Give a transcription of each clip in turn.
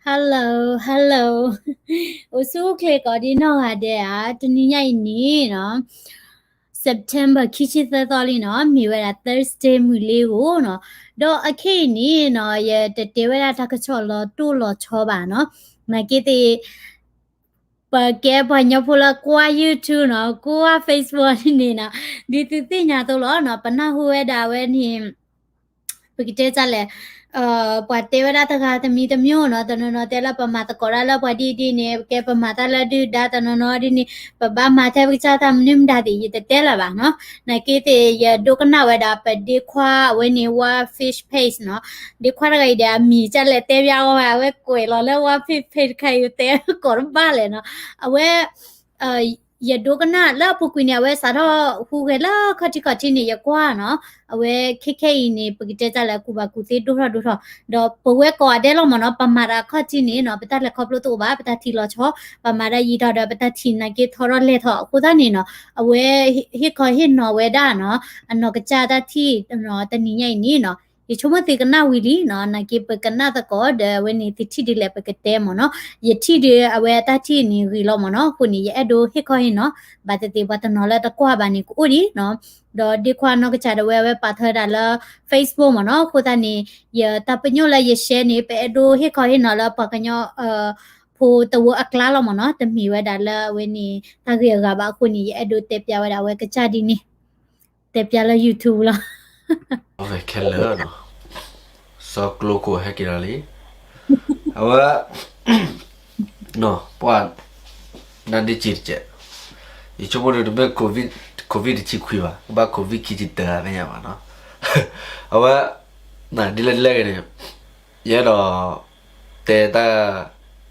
Hello, hello. အိၣ်ဆူၣ်အိၣ်ချ့ကိးဒံနီၢ်ဂၤဒဲးဧါ, တနံၤညါအံၤန့ၣ်နီၤ, September ခံဆံသၢသီလံနီၤ, မ့ၢ်ဝဲဒၣ် Thursday မုၢ်လ့ၤဧိၤနီၤ, ဒီးအခဲအံၤန့ၣ်နီၤ, ယတတဲဝဲဒၣ်တၢ်ကစီၣ်လီၤတိၢ်လီၤဆီဘၣ်နီၤ, နာ်က့သ့ၣ် ပကဲပှၤကညီဖိလၢကွၢ် YouTube နီၤ, ကွၢ် Facebook န့ၣ်နီၤ, ဒ်သုသ့ၣ်ညါအသိးလီၤနီၤ, ပနၢ်ဟူဝဲဒၣ်ဝဲန့ၣ် ပကတဲဒ်လဲၣ်, ပှၤတဲဝဲဒၣ်တဂၤတမံၤတမံၤနီၤ, တနီၤနီၤတဲလၢပမၤသကိးတၢ်လၢပှၤဒ်ဒ်န့ၣ်, ပကဲပမၤတၢ်လၢဒုၣ်ဒါတနီၤနီၤဒ်န့ၣ်, ပဘၣ်မၤထဲပကစၢ်တၢ်မနုၤမတၤသ့ၣ် ယတတဲလၢၤဘၣ်နီၤ, နာ်က့သ့ၣ် ယဒိကနၣ်ဝဲဒၣ်ပဒ့ခွါအဝဲန့ၣ် War Fish Page နီၤ, ဒ့ခွါတဂၤအံၤဒီးအမံၤဒ်လဲၣ်တဲဘၣ်အီၤဘၣ်, အဝဲကွဲးလီၤလၢ War Fish Page တခါအံၤ ယတဲကိးတဘၣ်လဲၣ်နီၤ, အဝဲ ယဒိကနၣ်လၢအပူၤကွံာ်န့ၣ် အဝဲစးထီၣ်ဟူးဂဲၤလၢခီၣ်ထံးခီၣ်ထံးန့ၣ် ယကွၢ်နီၤ, အဝဲခဲခဲအံၤန့ၣ် ပကတဲဒ်လဲၣ် ကူၣ်ဘၣ်ကူၣ်သ့ဒိၣ်ထီၣ်ဒိၣ်ထီၣ်, ဒီးပဝဲကိးဂၤဒဲးလီၤမ့ၢ်နီၤ, ပမၤတၢ်ခီၣ်ထံးန့ၣ်နီၤ, ပတၢ်လဲၤခီဖျိတအိၣ်ဘၣ်, ပတၢ်ထံၣ်လီၤဆီ, ပမၤတၢ်ယံာ်ထီၣ်ဒီး ပတၢ်ထံၣ်နာ်က့ထီထီၣ်လဲၢ်ထီၣ်အဃိသတးန့ၣ်နီၤ, အဝဲဟ့ၣ်ခီဟ့ၣ်နီၤဝဲဒၣ်နီၤ, အနီၢ်ကစၢ်တၢ်ထံၣ် တနံၤညါအံၤန့ၣ်နီၤ, ယဆိကမိၣ်သုကနၣ်ဝံၤလံနီၤ, နာ်က့ပကနၣ်သကိးဒီး အဝဲန့ၣ်သုထံၣ်ဒ်လဲၣ်ပကတဲမ့ၢ်နီၤ, ယထံၣ်ဒီးအဝဲအတၢ်ထံၣ်န့ၣ်ဂ့ၤလီၤမ့ၢ်နီၤ, အဃိန့ၣ် ယအဲၣ်ဒိးဟ့ၣ်ခီဟ့ၣ်နီၤ, ဘၣ်သ့ၣ်သ့ၣ်ပှၤတနီၤလၢတကွၢ်ဘၣ်န့ၣ် ကအိၣ်ဒံးနီၤ, ဒီးဒ့ခွါနီၢ်ကစၢ်ဒၣ်ဝဲ အဝဲပာ်ထီၣ်ဝဲဒၣ်လၢ Facebook မ့ၢ်နီၤ, အဃိသတးန့ၣ် ယတၢ်ပညိၣ်လၢယ share န့ၣ် ပအဲၣ်ဒိးဟ့ၣ်ခီဟ့ၣ်နီၤလၢပှၤကညီ ဖိတဝၢအကျါလီၤမ့ၢ်နီၤ, တမ့ၢ်ဝဲဒၣ်လၢအဝဲန့ၣ် တၢ်ဂ့ၢ်အဂၤဘၣ်အဃိန့ၣ် ယအဲၣ်ဒိးတဲပၠးဝဲဒၣ်အဝဲကစၢ်ဒ်န့ၣ်, တဲပၠးလၢ YouTube လီၤ. ခဲလၢာ်နီၤ, စီၤကျိခိၣ်ဟဲက့ၤဒီးလံ, အဝဲ ပှၤ နါဒ့စ့တကဲး, ယဆိကမိၣ်ဒီးတမ့ၢ် COVID, COVID တဆံခွံဘၣ်, ကဘၣ် COVID ခံဆံတၢသ့ၣ်ညါဘၣ်နီၤ, အဝဲ ဒ်လဲၣ်ဒ်လဲၣ်ဂ့ၤန့ၣ် ယအဲၣ်ဒိး တဲတၢ်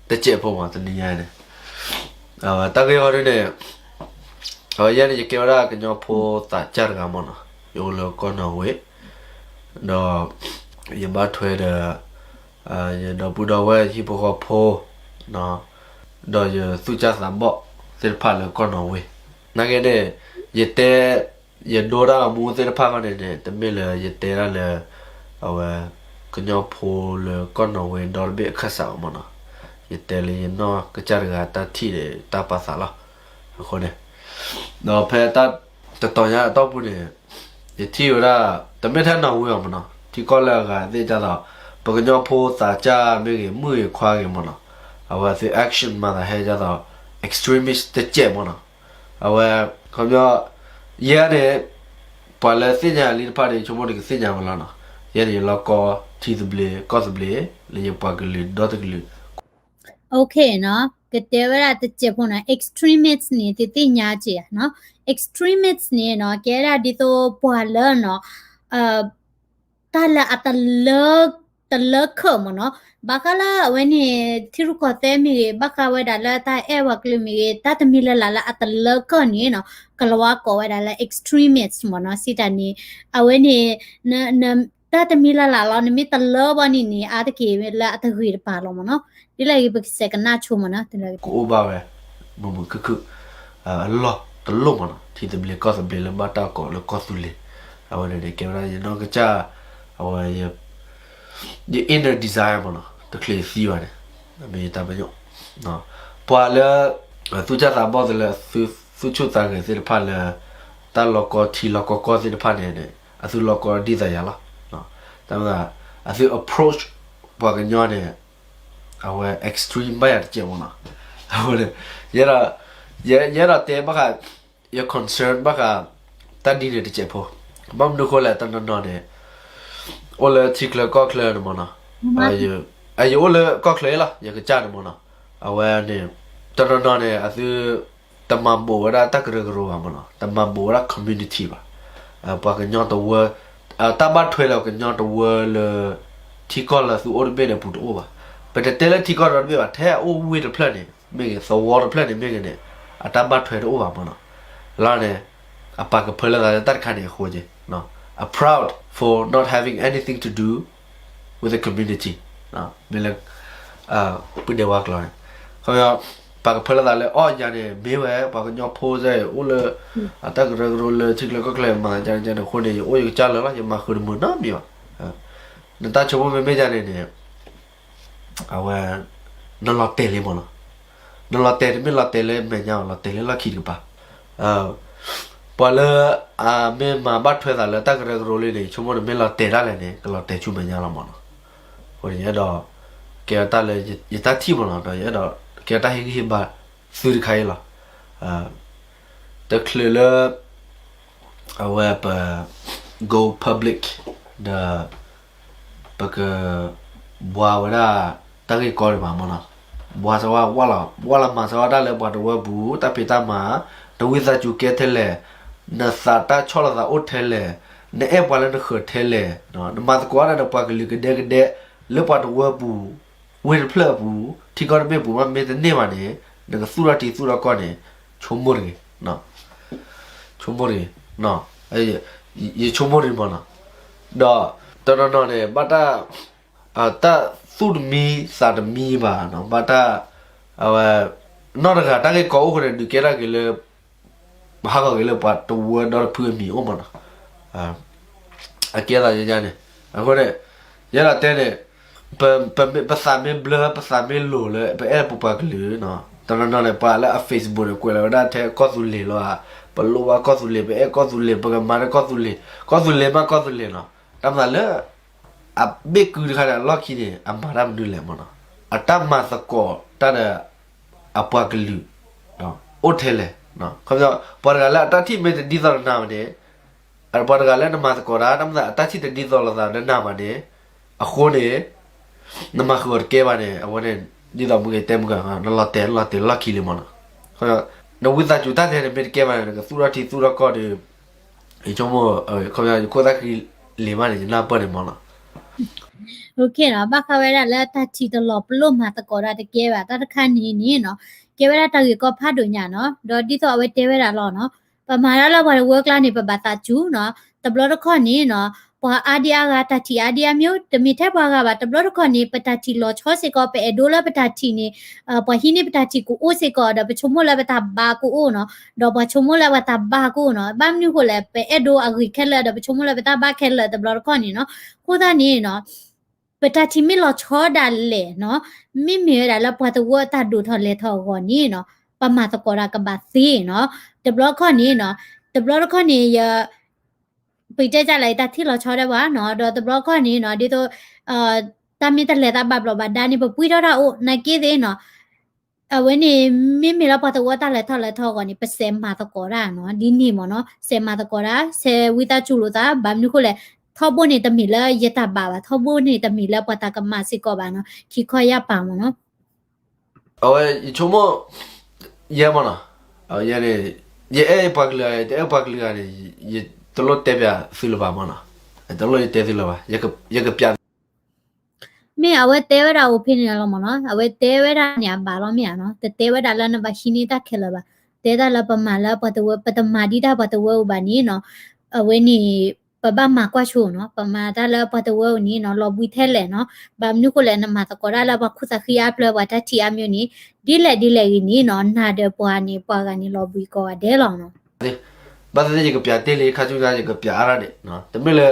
တစဲးဖိမး တနံၤညါန့ၣ်, တၢ်ဂ့ၢ်ဝဲဒၣ်န့ၣ်, အဝဲယဲန့ၣ် ယကဲဝဲဒၣ်ကညီဖိသးစၢ်တဂၤမ့ၢ်နီၤ, ယအိၣ်လၢကီၢ်နီၣ်ဝ့, ဒီး ယဘၣ်ထွဲဒီး ယဒီပုၢ်ဒီဝဲၢ်ဟံၣ်ဖိဃီဖိ ဒီးယသူၣ်စၢ်သးဘီၣ်သ့ၣ်တဖၣ်လၢကီၢ်နီၣ်ဝ့, နာ်က့န့ၣ် ယတဲ ယဒိတၢ်အမူသ့ၣ်တဖၣ်ခီန့ၣ်န့ၣ် တမ့ၢ်လၢယတဲဒၣ်လၢ အဝဲ ကညီဖိလၢကီၢ်နီၣ်ဝ့ဒီတဘ့ၣ်အခၢၣ်စးဘၣ်မ့ၢ်နီၤ, ယတဲလၢယနီၢ်ကစၢ်တဂၤတၢ်ထံၣ်ဒီးတၢ်ပာ်သးလီၤ, အဃိန့ၣ်, ဒီးဖဲတၢ်တတီၤညါအတီၢ်ပူၤန့ၣ် ယထံၣ်ဝဲဒၣ် တမ့ၢ်ထဲနီၣ်ဝ့ဘၣ်မ့ၢ်နီၤ, ထံကီၢ်လၢအဂၤသ့ၣ်ဒ်သိး ပကညီဖိသးစၢ်မ့ၢ်ဂ့ၤ မုၣ်ဂ့ၤခွါဂ့ၤမ့ၢ်နီၤ, အဝဲသု action မၤသးဟဲဒ်သိး extremist တစဲးမ့ၢ်နီၤ, အဝဲ ခီပညီ ယဲန့ၣ် ပှၤလၢသ့ၣ်ညါလံတဖၣ်န့ၣ် ယဆိကမိၣ်န့ၣ်ကသ့ၣ်ညါဝဲလီၤနီၤ, ယဲန့ၣ်ယလီၢ်ကီထံသဘျ့ကီၢ်သဘျ့ လၢယပှၤကလုာ်ဒီတကလုာ် OK နီၤ, ကတဲဝဲဒၣ်တစဲးဖိနီၤ, extremist န့ၣ် သုသ့ၣ်ညါစ့ၢ်ဧါနီၤ, extremist န့ၣ်နီၤ ကဲဒၣ်ဒ်သိးပှၤလၢနီၤ တၢ်လၢအတလၢ တလၢခၢၣ်မ့ၢ်နီၤ, ဘၣ်ဃးလၢအဝဲန့ၣ် ထံရူၢ်ကီၢ်သဲးမ့ၢ်ဂ့ၤ, ဘၣ်ဃးဝဲဒၣ်လၢတၢ်အဲၣ်ပှၤကလုာ်မ့ၢ်ဂ့ၤ, တၢ်တမံၤလၢ်လၢ်လၢအတလၢခၢၣ်န့ၣ်နီၤ, ကလၤဝါကိးဝဲဒၣ်လၢ extremist မ့ၢ်နီၤ, စံးတၢ်န့ၣ် အဝဲန့ၣ် တၢ်တမံၤလၢ်လၢ်လီၤ, နမ့ၢ်တလၢဘၣ်န့ၣ်န့ၣ် အါတက့ၢ်လၢအတဂ့ၤတပၤလီၤမ့ၢ်နီၤ, ဒ်လဲၣ်ဂ့ၤ ပကစဲးကနၣ်ဆိမ့ၢ်နီၤ, ကအိၣ်ဘၣ်ဝဲ မုာ်မုာ်ခုၣ်ခုၣ် အလီၢ်တလီၢ်မ့ၢ်နီၤ, ထံသဘျ့ကီၢ်သဘျ့လၢဘၣ်တၢ်ကိးလၢကီၢ်သူလ့ၤ, အဝဲန့ၣ်န့ၣ် ကဲဝဲဒၣ်ယနီၢ်ကစၢ် အဝဲ ယ inner desire မ့ၢ်နီၤ, တချုးယသံဘၣ်န့ၣ် မ့ၢ်ယတၢ်ပညိၣ်, ပှၤလၢ သူၣ်စၢ်သးဘီၣ်သ့လၢ သူၣ်ဆူၣ်သးဂဲၤသ့ၣ်တဖၣ်လၢ တၢ်လီၢ်ကီထံလီၢ်ကီကီၢ်သ့ၣ်တဖၣ်န့ၣ် အသုလီၢ်ကီဒ်သိးယၤလီၤ, တၢ်မ့ၢ် အသု approach ပှၤကညီန့ၣ် အဝဲ extreme ဘၣ်ယၤတစဲးမ့ၢ်နီၤ, အဃိန့ၣ် ယဲဒၣ် ယဲဒၣ်တဲဘၣ်ဃး ယ concern ဘၣ်ဃး တၢ်ဒ်န့ၣ်တစဲးဖိ, ဘၣ်မနုၤဃိလဲၣ် တနီၤနီၤန့ၣ် အိၣ်လၢထံချၢကီၢ်ချၢန့ၣ်မ့ၢ်နီၤ, ယအိၣ်လၢကီၢ်ချၢအံၤလီၤ ယကစၢ်န့ၣ်မ့ၢ်နီၤ, အဝဲန့ၣ် တနီၤနီၤန့ၣ် အသု တမၤဘူးဝဲဒၣ်တၢ်ကရၢကရိဘၣ်မ့ၢ်နီၤ, တမၤဘူးဝဲဒၣ် community ဘၣ်, ပှၤကညီတဝၢ တၢ်ဘၣ်ထွဲလၢကညီတဝၢလၢ ထံကီၢ်လၢသုအိၣ်တဘ့ၣ်န့ၣ်အပူၤတအိၣ်ဘၣ်, ပတတဲလၢထံကီၢ်ဒီတဘ့ၣ်ဘၣ်, ထဲအအိၣ်ဝ့ၢ်တဖျၢၣ်န့ၣ်မ့ၢ်ဂ့ၤ သဝီတဖျၢၣ်န့ၣ်မ့ၢ်ဂ့ၤန့ၣ် အတၢ်ဘၣ်ထွဲတအိၣ်ဘၣ်မ့ၢ်နီၤ, လၢန့ၣ် အပာ်ကဖၢလၢသးလၢတၢ်တခါန့ၣ်အဃိက့ၤ, အ proud for not having anything to do with the community, မ့ၢ်လၢ ပုၢ်ဒဲဝါကျိာ်န့ၣ် ခီပညီ ပာ်ကဖၢလၢသးလၢ အီၣ်ယၤန့ၣ် မ့ၢ်ဝဲ ပှၤကညီဖိစ့ၢ် အိၣ်လၢ အတၢ်ကရၢကရိလၢထံချၢကီၢ်ချၢ မၤယၤန့ၣ်အဃိန့ၣ် ယအိၣ်ယကစၢ်လၢာ်လီၤ ယမၤဃုာ်တမုာ်နီတမံၤဘၣ်, နတၢ်ဆိကမိၣ်မ့မ့ၢ်ယၤန့ၣ်န့ၣ် အဝဲ နလီၤတဲာ်လံမ့ၢ်နီၤ. နလီၤတဲာ် တမ့ၢ်လီၤတဲာ်လၢမဲာ်ညါဘၣ်, လီၤတဲာ်လၢလီၢ်ခံတကပၤ. ပှၤလၢအမ့ၢ်မၤဘၣ်ထွဲသးလၢတၢ်ကရၢကရိလံန့ၣ် ဆိကမိၣ်နမ့ၢ်လီၤတဲာ်ဒၣ်လဲာ်န့ၣ် ကလီၤတဲာ်ဆူမဲာ်ညါလီၤမ့ၢ်နီၤ. အဃိန့ၣ် ယအဲၣ်ဒိး ကဲထီၣ်တၢ်လၢယတၢ်ထံၣ်မ့ၢ်နီၤ, ဒီးယအဲၣ်ဒိးကဲထီၣ်တၢ်ဟ့ၣ်ဂံၢ်ဟ့ၣ်ဘါသုတခါအံၤလီၤ. တချုးလၢ အဝဲပ go public ဒီး ပက ဘှါဝဲဒၣ် တၢ်ဂ့ၢ်ကီဒံးဘၣ်မ့ၢ်နီၤ. ဘှါစၢၤဝဲ ဝၢ်လီၤမၤစၢၤဝဲဒၣ်လၢပှၤတဝၢပူၤ တၢ်ဖံးတၢ်မၤ, နဝံသးစူၤကဲထဲလဲၣ်, နသးတၢ်ဆီၣ်လီၤသးအိၣ်ထဲလဲၣ်, နအဲၣ်ပှၤလၢနဃၢၤထဲလဲၣ်, နမၤသကိးဒၣ်နပှၤကလုာ်ကဒဲကဒဲ လၢပှၤတဝၢပူၤ ဝ့ၢ်တဖျၢၣ်အပူၤ ထံကီၢ်တဘ့ၣ်ပူၤ မ့ၢ်တန့ၢ်ဘၣ်န့ၣ် နကသူၣ်ထီၣ်ထံသူၣ်ထီၣ်ကီၢ်န့ၣ် ဆိကမိၣ်တဂ့ၤ ဆိကမိၣ်တဂ့ၤ, ယဆိကမိၣ်တဂ့ၤမ့ၢ်နီၤ. ဒီးတနီၤနီၤန့ၣ် ဘၣ်တၢ် တၢ်သူၣ်တမံသးတမံဘၣ်နီၤ, ဘၣ်တၢ် အဝဲ နီၢ်တဂၤတၢ်ဂ့ၢ်ကီအိၣ်ဃိန့ၣ် ဒုးကဲထီၣ်က့ၤလၢ ပဟးဂီၤက့ၤလၢပှၤတဝၢဒီတဖုအမံၤအိၣ်မ့ၢ်နီၤ. အကဲသးယဲန့ၣ် အဃိန့ၣ် ယအဲၣ်ဒိးတဲန့ၣ် ပ ပမ့ၢ် ပသးမ့ၢ်ဘျၢ ပသးမ့ၢ်လိၤလၢ ပအဲၣ်ပပှၤကလုာ်နီၤ, တနီၤနီၤန့ၣ် ပှၤလၢအ Facebook န့ၣ် ကွဲးလီၤဝဲဒၣ်ထဲကီၢ်သူလ့ၤလီၤဧါ, ပလိၣ်ဘၣ်ကီၢ်သူလ့ၤ ပအဲၣ်ကီၢ်သူလ့ၤ ပကမၤန့ၢ်ကီၢ်သူလ့ၤ, ကီၢ်သူလ့ၤမးကီၢ်သူလ့ၤနီၤ, တၢ်မၤသးလၢ အဘ့ၣ်ကုတခါန့ၣ် အလီၢ်ခံန့ၣ် အမၤတၢ်မနုၤလဲၣ်မ့ၢ်နီၤ, အတၢ်မၤသကိးတၢ်ဒီး အပှၤကလုာ် အိၣ်ထဲလဲၣ်, ခီပညီ ပှၤတဂၤလၢအတၢ်ထံၣ်မ့ၢ်တဒ်သိးနၤဘၣ်န့ၣ် ပှၤတဂၤလၢနမၤသကိးတၢ် တၢ်မၤသးအတၢ်ထံၣ်တဒ်သိးလိာ်သးဒီးနၤဘၣ်န့ၣ် အဃိန့ၣ် နမၤဃုာ်အီၤတကဲဘၣ်န့ၣ် အဝဲန့ၣ် ဒ်သိးမုၢ်ဂ့ၤတဲမုၢ်ဂၤ နလီၤတဲာ်လီၤတဲာ်လီၢ်ခံလံမ့ၢ်နီၤ, နဝံသးစူၤတၢ်ထဲန့ၣ်မ့ၢ်တကဲဘၣ်န့ၣ် နကသူၣ်ထီၣ်ထံသူၣ်ထီၣ်ကီၢ်ဒီး ယဆိကမိၣ် ခီပညီ ယခိၣ်သၣ်ဃံလံၤမးန့ၣ် ယနၢ်ပၢၢ်န့ၣ်မ့ၢ်နီၤ. ဘၣ်ဃးဝဲဒၣ်လၢတၢ်ထံၣ်တလီၤပလိၣ် မၤသကိးတၢ်တကဲဘၣ် တၢ်တခါန့ၣ်န့ၣ်နီၤ, ကဲဝဲဒၣ်တၢ်ဂ့ၢ်ကီဖးဒိၣ်ညါနီၤ, ဒီးဒ်သိးအဝဲတဲဝဲဒၣ်လီၤနီၤ, ပမၤတၢ်လၢပှၤတဝၢကျါန့ၣ် ပဘၣ်သးစူၤနီၤ, တဘျီတခီၣ်န့ၣ်နီၤ, ပှၤအါဒံအါဂၤတၢ်ထံၣ်အါဒံအါမျိုး တမ့ၢ်ထဲပှၤဂၤဘၣ် တဘျီတခီၣ်န့ၣ် ပတၢ်ထံၣ်လီၤဆီစ့ၢ်ကီး ပအဲၣ်ဒိးလၢပတၢ်ထံၣ်န့ၣ် ပှၤဟံးန့ၢ်ပတၢ်ထံၣ်ကအိၣ်စ့ၢ်ကီး ဒီးပဆိကမိၣ်လၢပတၢ်ဘၣ်ကအိၣ်နီၤ, ဒီးပှၤဆိကမိၣ်လၢပတၢ်ဘၣ်ကအိၣ်နီၤ, ဘၣ်မနုၤဃိလဲၣ် ပအဲၣ်ဒိးအဂ့ၤခဲလၢာ် ဒီးပဆိကမိၣ်လၢပတၢ်ဘၣ်ခဲလၢာ် တဘျီတခီၣ်န့ၣ်နီၤ, အဃိသတးန့ၣ်နီၤ ပတၢ်ထံၣ်မ့ၢ်လီၤဆီဒၣ်လဲာ်နီၤ, မ့မ့ၢ်ဝဲဒၣ်လၢပှၤတဝၢအတၢ်ဒိၣ်ထီၣ်လဲၤထီၣ်အဂီၢ်န့ၣ်နီၤ, ပမၤသကိးတၢ်ကဘၣ်သ့နီၤ, တဘျီတခီၣ်န့ၣ်နီၤ, တဘျီတခီၣ်န့ၣ် ယ ပတဲတၢ်လၢတၢ်ထံၣ်လီၤဆီဒၣ်ဝဲနီၤ, ဒီးတဘျီတခီၣ်န့ၣ်နီၤ ဒ်သိး တၢ်မ့ၢ်တလဲၤတၢ်ဘၣ်ဘျီးဘၣ်ဒါန့ၣ် ပပှံထီၣ်တၢ်အိၣ် နာ်က့သ့ၣ်နီၤ, အဝဲန့ၣ် မ့မ့ၢ်လၢပှၤတဝၢတၢ်လဲၤထီၣ်လဲၤထီၣ်အဂီၢ်န့ၣ် ပစဲးမၤသကိးတၢ်နီၤ, ဒ်န့ၣ်မ့ၢ်နီၤ, စဲးမၤသကိးတၢ် စဲးဝံသးစူၤလိာ်သး, ဘၣ်မနုၤဃိလဲၣ်, ထီဘိန့ၣ်တမ့ၢ်လၢယတၢ်ဘၣ်ဘၣ်, ထီဘိန့ၣ်တမ့ၢ်လၢပှၤတၢ်ကမၣ်စ့ၢ်ကီးဘၣ်နီၤ, ခံခီယၢ်ပာ်မ့ၢ်နီၤ. အဝဲ ယဆိကမိၣ် ယဲမ့ၢ်နီၤ, ယဲန့ၣ် ယအဲၣ်ပှၤကလုာ်ဂၤ တအဲၣ်ပှၤကလုာ်ဂၤန့ၣ် ယတလိၣ်တဲပၠးသုလၢၤဘၣ်မ့ၢ်နီၤ, တလိၣ်ယတဲသုလၢၤဘၣ်, ယကပၠး မ့ၢ်အဝဲတဲဝဲဒၣ်အိၣ်ဖဲန့ၣ်လီၤမ့ၢ်နီၤ, အဝဲတဲဝဲဒၣ်န့ၣ်အဘၣ်လီၤမ့ၢ်ဧါနီၤ, တတဲဝဲဒၣ်လၢနဘၣ်ဟံးန့ၢ်တၢ်ခဲလၢာ်ဘၣ်, တဲတၢ်လၢပမၤလၢပှၤတဝၢ ပတမၤဒ်တၢ်ပှၤတဝၢအိၣ်ဘၣ်န့ၣ်နီၤ, အဝဲန့ၣ် ပဘၣ်မၤကွၢ်ဆိနီၤ, ပမၤတၢ်လၢပှၤတဝၢအိၣ်န့ၣ်နီၤ လီၤဘှံးထဲလဲၣ်နီၤ, ဘၣ်မနုၤဃိလဲၣ် နမၤသကိးတၢ်လၢပှၤခိၣ်သးဃံအါဖျၢၣ်ပှၤတၢ်ထံၣ်အါမျိုးန့ၣ် ဒ်လဲၣ်ဒ်လဲၣ်ဂ့ၤန့ၣ်နီၤ နၤဒီးပှၤန့ၣ် ပှၤဂၤန့ၣ်လီၤဘှံးကိးဂၤဒဲးလီၤနီၤ. ဘၣ်သ့ၣ်သ့ၣ်ယကပၠးတ့ၢ်လံ ခါဆူညါယကပၠးအါထီၣ်ဒံး, တမ့ၢ်လၢ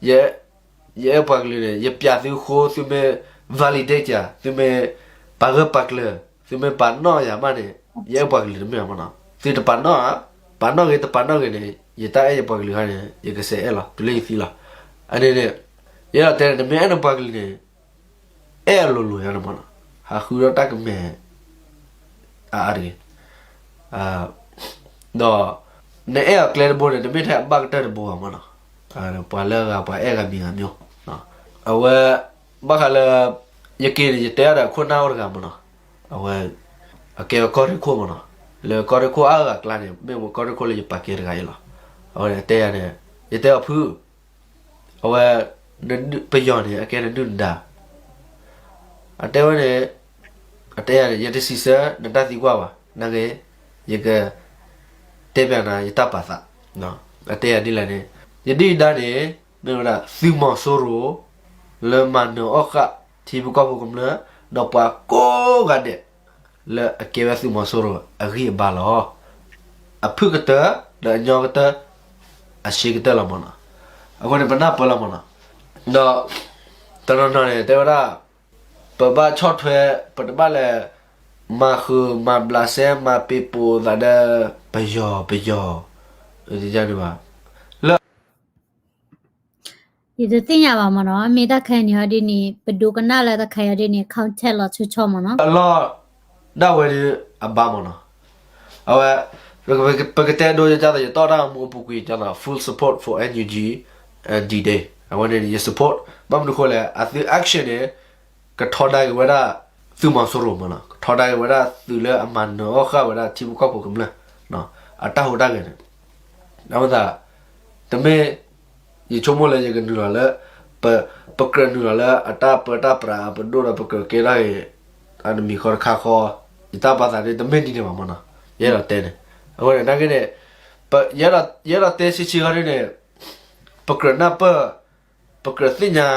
ယ ယအဲၣ်ပှၤကလုာ်န့ၣ် ယပၠးသုဃိ သုမ့ၢ် validate ယၤ သုမ့ၢ်ပာ်ဂၢၢ်ပာ်ကျၢၤ သုမ့ၢ်ပာ်နီၣ်ယၤမးန့ၣ် ယအဲၣ်ပှၤကလုာ်တမ့ၢ်ဘၣ်မ့ၢ်နီၤ, သုတပာ်နီၣ်ဧါ, ပာ်နီၣ်ဂ့ၤတပာ်နီၣ်ဂ့ၤန့ၣ် ယတၢ်အဲၣ်ယပှၤကလုာ်ခါန့ၣ် ယကစဲးအဲၣ်လီၤ တုၤလၢယသံလီၤ. အန့ၣ်န့ၣ် ယအဲၣ်ဒိးတဲန့ၣ် နမ့ၢ်အဲၣ်နပှၤကလုာ်န့ၣ် အဲၣ်အလိၤလိၤညါန့ၣ်မ့ၢ်နီၤ, ဟးဃုထီၣ်တၢ်ကမဲာ် အါအါတဂ့ၤ, ဒီး နအဲၣ်အီၤကျဲတဘိန့ၣ် တမ့ၢ်ထဲအဘၣ်ကတၢၢ်တဘိဘၣ်မ့ၢ်နီၤ, ပှၤလၢအဂၤပှၤအဲၣ်ဂၤမံၤဂၤမျိုး, အဝဲ ဘၣ်ဃးလၢ ယက့ၤန့ၣ် ယတဲအါဒီးခိၣ်နၢ်အိၣ်တဂၤမ့ၢ်နီၤ, အဝဲ အကဲဝဲကီၢ်ရ့ၣ်ခိၣ်မ့ၢ်နီၤ, လၢကီၢ်ရ့ၣ်ခိၣ်အါဂၤကျါန့ၣ် မ့ၢ်ဝဲကီၢ်ရ့ၣ်ခိၣ်လၢယပာ်ကဲတဂၤအံၤလီၤ, အဝဲန့ၣ်တဲယၤန့ၣ် ယတဲအီၤဖု အဝဲ ပယီၤန့ၣ် အကဲနဒုၣ်နဒါ, အတဲဝဲန့ၣ် အတဲယၤန့ၣ် ယတစံးဆၢနတၢ်သံကွၢ်ဘၣ်, နာ်က့ ယက တဲပျးနၤ ယတၢ်ပာ်သး, အတဲယၤဒ်လဲၣ်န့ၣ် ယဒုၣ်ယဒါန့ၣ် မ့ၢ်ဝဲဒၣ် သုးမီၤစိရိၤ လၢမၤနၢၤအီၣ်ဃာ် ထံဖိကီၢ်ဖိကမျၢၢ် ဒီးပှၤကိးဂၤဒဲး လၢအကဲဝဲသုးမီၤစိရိၤ အဂံၢ်အဘါလီၤ. အဖုၣ်ကတၢၢ် ဒီးအညီကတၢၢ် အဆ့ကတၢၢ်လီၤမ့ၢ်နီၤ. အဃိန့ၣ် ပနၢ်ပၢၢ်လီၤမ့ၢ်နီၤ. ဒီး တနီၤနီၤန့ၣ် တဲဝဲဒၣ် ပဘၣ်ဆီၣ်ထွဲ, ပတဘၣ်လဲၤမၤဃုာ် မၤဘျးစဲ မၤပ့ၤပိာ်သးဒီး ပယီၤ ပယီၤ န့ၣ်ဘၣ်. လၢ ယတသ့ၣ်ညါဘၣ်မ့ၢ်နီၤ, မ့ၢ်တၢ်ခဲအံၤန့ၣ်ဟီဒ်န့ၣ် ပဒိကနၣ်လၢတၢ်ခဲအံၤဒ်န့ၣ် context လီၤဆီဆီမ့ၢ်နီၤ. အလီၢ်ဒၣ်ဝဲဒၣ်အဘၣ်မ့ၢ်နီၤ. အဝဲ ပကတဲဒိယတၢ်သး ယတီၢ်တၢ်မူအပူၤကွံာ် ယတၢ်သး full support for NUG and D-Day. အဝဲန့ၣ် ယ support ဘၣ်မနုၤဃိလဲၣ် အသု action န့ၣ် ကထီဒါက့ၤဝဲဒၣ် သုးမီၤစိရိၤမ့ၢ်နီၤ, ကထီဒါက့ၤဝဲဒၣ်သုးလၢအမၤနၢၤအီၣ်ဃာ်ဝဲဒၣ်ထံဖိကီၢ်ဖိကမျၢၢ် အတၢ်ဟူးတၢ်ဂဲၤန့ၣ်. အဝဲသတး တမ့ၢ် ယဆိကမိၣ်လၢယကနုာ်လီၤလၢ ပကြၢးနုာ်လီၤလၢအတၢ်ပၢတၢ်ပြးအပဒိၣ်ဒီး ပကြၢးကဲထီၣ်အံၤ အတမံၤဃီတခါဃီ, ယတၢ်ပာ်သးန့ၣ် တမ့ၢ်ဒ်န့ၣ်ဘၣ်မ့ၢ်နီၤ. ယအဲၣ်ဒိးတဲန့ၣ် အဝဲန့ၣ် နာ်က့န့ၣ် ယအဲၣ်ဒိးတဲဆံးဆံးဃီဒ်န့ၣ် ပကြၢးနၢ်ပၢၢ် ပကြၢးသ့ၣ်ညါ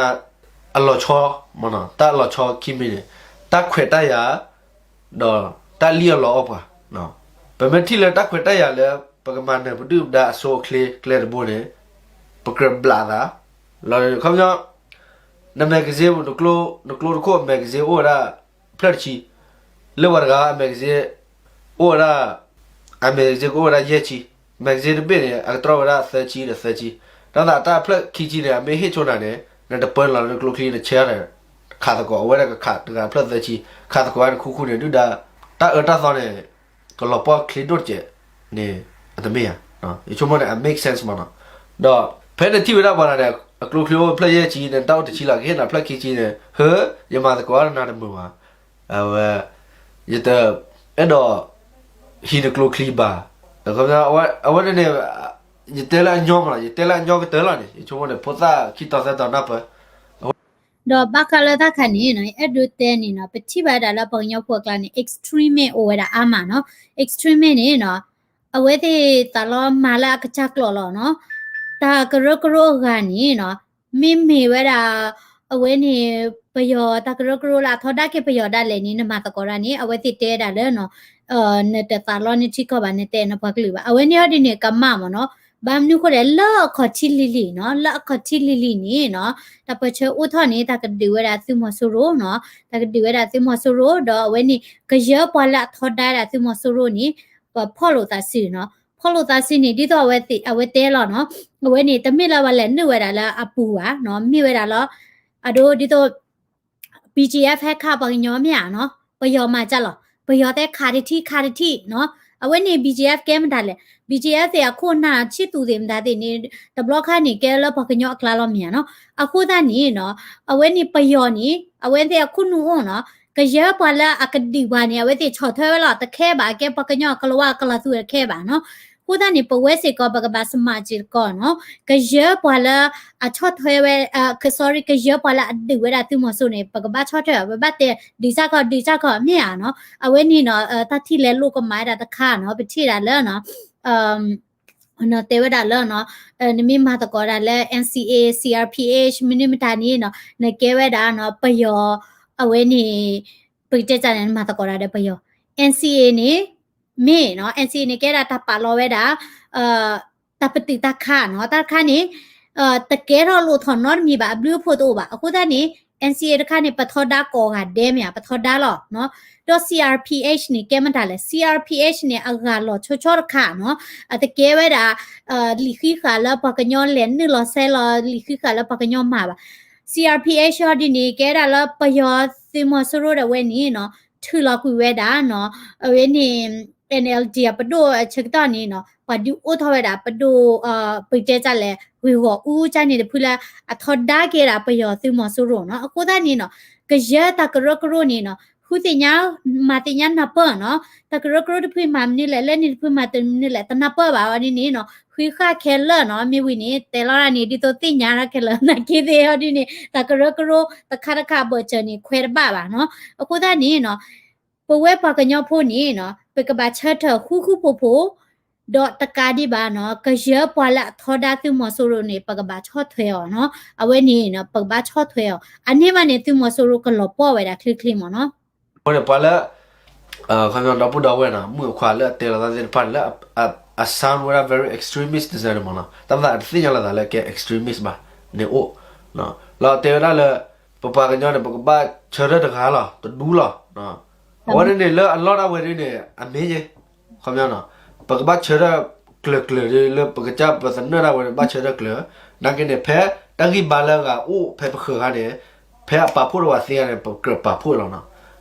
အလီၤဆီမ့ၢ်နီၤ, တၢ်လီၤဆီခံမံၤန့ၣ် တၢ်ခွဲးတၢ်ယာ် ဒီးတၢ်လံၣ်အီၣ်လီအီၣ်ပှၤ. ပမ့ၢ်ထံၣ်လၢတၢ်ခွဲးတၢ်ယာ်လၢ ပကမၤနၢၤပဒုၣ်ပဒါအဆိအချ့ကျဲတဘိန့ၣ် ပကြၢးဘျးသး လီၤ. ခီပညီ န magazine နကျိတခိၣ် magazine အိၣ်ဝဲဒၣ် ဖျၢၣ်တဆံ, လၢပှၤတဂၤအ magazine အိၣ်ဝဲဒၣ် အ magazine ကအိၣ်ဝဲဒၣ်ယဲၢ်ဆံ, magazine တဘ့ၣ်န့ၣ် အကတြီဝဲဒၣ်သၢဆံဒီးသၢဆံ, ဒီးသးတၢ်ဖျၢၣ်ခံဆံန့ၣ် အမ့ၢ်ဟ့ၣ်ဆိနၤန့ၣ် နတပၢလီၤလၢနကျိချံ နဆဲးဒီး ခးသကိး အဝဲဒၣ်ကခးတဂၤဖျၢၣ်သၢဆံ, ခးသကိးဝဲနခူခူန့ၣ် ဒုၣ်ဒါ တၢ်အၢတၢ်သီန့ၣ် ကလီၤပှီၢ်ချ့ဒိၣ်တကဲးန့ၣ် အတမ့ၢ်ဧါ. ယဆိကမိၣ်န့ၣ် အ make sense မ့ၢ်နီၤ. ဒီးဖဲနထံၣ်ဝဲဒၣ်ပှၤတဂၤန့ၣ် အကျိချံအိၣ်ဖျၢၣ်ယဲၢ်ဆံန့ၣ် တၢ်အိၣ်တဆံလီၤ ကဟ့ၣ်နၤဖျၢၣ်ခံဆံန့ၣ် ဟၢ ယမၤသကိးနၤတမုာ်ဘၣ်. အဝဲ ယတအဲၣ်ဒိး ဟံးနကျိချံဘၣ်. အဝဲန့ၣ်န့ၣ် ယတဲလၢအညီမ့ၢ်နီၤ, ယတဲလၢအညီကတၢၢ်လီၤန့ၣ် ယဆိကမိၣ်န့ၣ် ဖိသၣ်ခံတီၤသၢတီၤနၢ်ပၢၢ် ဒီးဘၣ်ဃးလၢတၢ်ခါန့ၣ်နီၤ ယအဲၣ်ဒိးတဲန့ၣ်နီၤ ပထံၣ်ဘၣ်ဝဲဒၣ်လၢပှၤကညီဖိအကျါန့ၣ် extremist အိၣ်ဝဲဒၣ်အါမးနီၤ. extremist န့ၣ်နီၤ အဝဲသ့ၣ်သးလီမၤလၢအကစၢ်ကျိာ်လီၤနီၤ. တၢ်ကရၢကရိအဂၤန့ၣ်နီၤ မ့မ့ၢ်ဝဲဒၣ် အဝဲန့ၣ် ပယီၤတၢ်ကရၢကရိလၢအထီဒါက့ၤပယီၤဒၣ်လဲာ်န့ၣ် နမၤသကိးတၢ်န့ၣ် အဝဲသ့ၣ်တဲဒၣ်လၢနီၤ နတသးလီနထံကီၢ်ဘၣ် နတဲနပှၤကလုာ်ဘၣ် အဝဲန့ၣ်ဟီဒ်န့ၣ် ကမၣ်မ့ၢ်နီၤ. ဘၣ်မနုၤဃိလဲၣ် လၢအခီၣ်ထံးလံၤလံၤနီၤ လၢအခီၣ်ထံးလံၤလံၤန့ၣ်နီၤ တၢ်ပၢၢ်ဆၢအိၣ်ထီၣ်န့ၣ် တၢ်ကဒုးဝဲဒၣ်သုးမီၤစိရိၤနီၤ တၢ်ကဒုးဝဲဒၣ်သုးမီၤစိရိၤ ဒီးအဝဲန့ၣ် ကယၢပှၤလၢအထီဒါဒၣ်သုးမီၤစိရိၤန့ၣ် ပဖီၣ်လိာ်သးစုနီၤ ဖီၣ်လိာ်သးစုန့ၣ် ဒ်သိးအဝဲတဲလီၤနီၤ အဝဲန့ၣ်တမ့ၢ်လၢပှၤလဲၤနုာ်ဝဲဒၣ်လၢအပူၤဘၣ်နီၤ မ့ၢ်ဝဲဒၣ်လၢ အဒိဒ်သိး BGF ဟဲခးပှၤကညီမ့ၢ်ဧါနီၤ ပယီၤမၤကၢ်လီၤ ပယီၤတဲခးတထံၣ်ခးတထံၣ်နီၤ အဝဲန့ၣ် BGF ကဲမတၤလဲၣ် BGF သ့ၣ်အခိၣ်နၢ်ဆံၣ်သူးသ့ၣ်မတၤသ့ၣ်န့ၣ် တဘျီခါန့ၣ် ကဲလၢပှၤကညီအကျါလီၤမ့ၢ်ဧါနီၤ အဃိသတးန့ၣ်နီၤ အဝဲန့ၣ်ပယီၤန့ၣ် အဝဲသ့ၣ်အခိၣ်နူာ်အိၣ်နီၤ ကယၢပှၤလၢအကဒုးပှၤန့ၣ် အဝဲသ့ၣ်ဆီၣ်ထွဲဝဲလီၤ တခဲဘၣ် ကဲပှၤကညီအကလၤဝါအကလၤသူတခဲဘၣ်နီၤ အဃိသတးန့ၣ် ပဝဲစ့ၢ်ကီး ပကဘၣ် smart စ့ၢ်ကီးနီၤ ကယၢပှၤလၢအဆီၣ်ထွဲဝဲ sorry ကယၢပှၤလၢအဒုးဝဲဒၣ်သုးမီၤစိရိၤန့ၣ် ပကဘၣ်ဆီၣ်ထွဲအီၤ ပဘၣ်တဲ ဒုးစ့ၢ်ကီး ဒုးစ့ၢ်ကီး မ့ၢ်ဧါနီၤ အဝဲန့ၣ်နီၤ တၢ်ထံၣ်လဲလိာ်ကမၤဝဲဒၣ်တခါနီၤ ပထံၣ်ဒၣ်လၢနီၤ တဲဝဲဒၣ်လၢနီၤ နမ့ၢ်မၤသကိးဒၣ်လၢ NCA CRPH မနုၤမတၤန့ၣ်နီၤ နကဲဝဲဒၣ်နီၤ ပယီၤ အဝဲန့ၣ် ပကတဲတၢ်န့ၣ် နမၤသကိးဒၣ်ဒီးပယီၤ NCA န့ၣ် မ့ၢ်နီၤ NCA န့ၣ် ကဲဒၣ်တၢ်ပာ်လီၤဝဲဒၣ် တၢ်ပတုာ်တၢ်ခးနီၤ တၢ်တခါန့ၣ် တကဲထီၣ်လိာ်ထီၣ်နီတမံၤဘၣ် အဘျုးအဖှိၣ်တအိၣ်ဘၣ် အဃိသတးန့ၣ် NCA တခါန့ၣ် ပထီဒါကိးဂၤဒဲးမ့ၢ်ဧါ ပထီဒါလီၤ ဒီး CRPH န့ၣ် ကဲမတၤလဲၣ် CRPH န့ၣ် အဂၤလီၤဆီဆီတခါနီၤ အတကဲဝဲဒၣ် လံာ်ဃံဃာ်လၢပှၤကညီလဲၤနုာ်လီၤစဲလီၤ လံာ်ဃံဃာ်လၢပှၤကညီမၤဘၣ် CRPH ဟီဒ်န့ၣ် ကဲဒၣ်လၢပယီၤသုးမီၤစိရိၤဒီးဝဲန့ၣ်နီၤ ထုးလီၤကွံာ်ဝဲဒၣ်နီၤ အဝဲန့ၣ် NLD အပဒိၣ်အဆၢကတီၢ်န့ၣ်နီၤ ပှၤဒုးအိၣ်ထီၣ်ဝဲဒၣ်ပဒိၣ် ပတဲတၢ်လဲၣ် ဂ့ၢ်ဂီၢ်အူကၠၢန့ၣ်တဖုလၢ အထီဒါက့ၤဒၣ်ပယီၤသုးမီၤစိရိၤနီၤ အဃိသတးန့ၣ်နီၤ ကယဲၢ်တၢ်ကရၢကရိန့ၣ်နီၤ ဃုသ့ၣ်ညါ မၤသ့ၣ်ညါနၢ်ပၢၢ်နီၤ တၢ်ကရၢကရိတဖုမၤမနုၤလဲၣ် လၢန့ၣ်တဖုမၤတမနုၤလဲၣ် တနၢ်ပၢၢ်ဘၣ်ဝဲန့ၣ်နီၤ ဃံးဃာ်ခဲလၢာ်နီၤ မ့ၢ်ဝံၤန့ၣ် တဲလီၤဒၣ်န့ၣ် ဒ်သိးသ့ၣ်ညါတၢ်ခဲလၢာ် နာ်က့သ့ၣ်ဟီဒ်န့ၣ် တၢ်ကရၢကရိတခါတခါအဘၢၣ်စၢၤန့ၣ် ခွဲးတဘၣ်ဘၣ်နီၤ အဃိသတးန့ၣ်နီၤ ပဝဲပှၤကညီဖိန့ၣ်နီၤ ပကဘၣ်ဆၢထၢၣ်ဃူဃူဖိးဖိး ဒီးတကးဒံးဘၣ်နီၤ ကယဲၢ်ပှၤလၢအထီဒါသုးမီၤစိရိၤန့ၣ် ပကဘၣ်ဆီၣ်ထွဲအီၤနီၤ အဝဲန့ၣ်နီၤ ပကဘၣ်ဆီၣ်ထွဲအီၤ အန့ၣ်မးန့ၣ် သုးမီၤစိရိၤကလီၤပှီၢ်ဝဲဒၣ်ချ့ချ့မးနီၤ အဃိန့ၣ် ပှၤလၢ ခီပညီဒီပုၢ်ဒီဝဲၢ်နီၤ မုၣ်အခွါလၢအတဲလီၤသးသ့ၣ်တဖၣ်န့ၣ် လၢအ sound ဝဲဒၣ် very extremist တစဲးန့ၣ်မးနီၤ တၢ်မၤသးတသ့ၣ်ညါလီၤသးလၢကဲ extremist ဘၣ်န့ၣ်အိၣ် လီၤတဲဝဲဒၣ်လၢ ပပှၤကညီန့ၣ် ပကဘၣ်ဆၢထၢၣ်တဂၤလီၤ တဒူလီၤ. အဝဲန့ၣ်န့ၣ် လၢအလီၢ်ဒၣ်ဝဲဒၣ်န့ၣ် အမ့ၢ်ယဲ ခီပညီနီၤ, ပကဘၣ်ဆၢထၢၣ်ကျၢၤကျၢၤလၢပကစၢ်ပသနၢၣ်ဒၣ်ဝဲန့ၣ် ဘၣ်ဆၢထၢၣ်ကျၢၤ, နာ်က့န့ၣ် ဖဲတၢ်ဂံၢ်ဘါလၢအဂၤအိၣ်ဖဲပဃၢၤခါန့ၣ်, ဖဲအပာ်ဖှိၣ်တဝဲသ့ဂၤန့ၣ် ပကြၢးပာ်ဖှိၣ်လီၤနီၤ.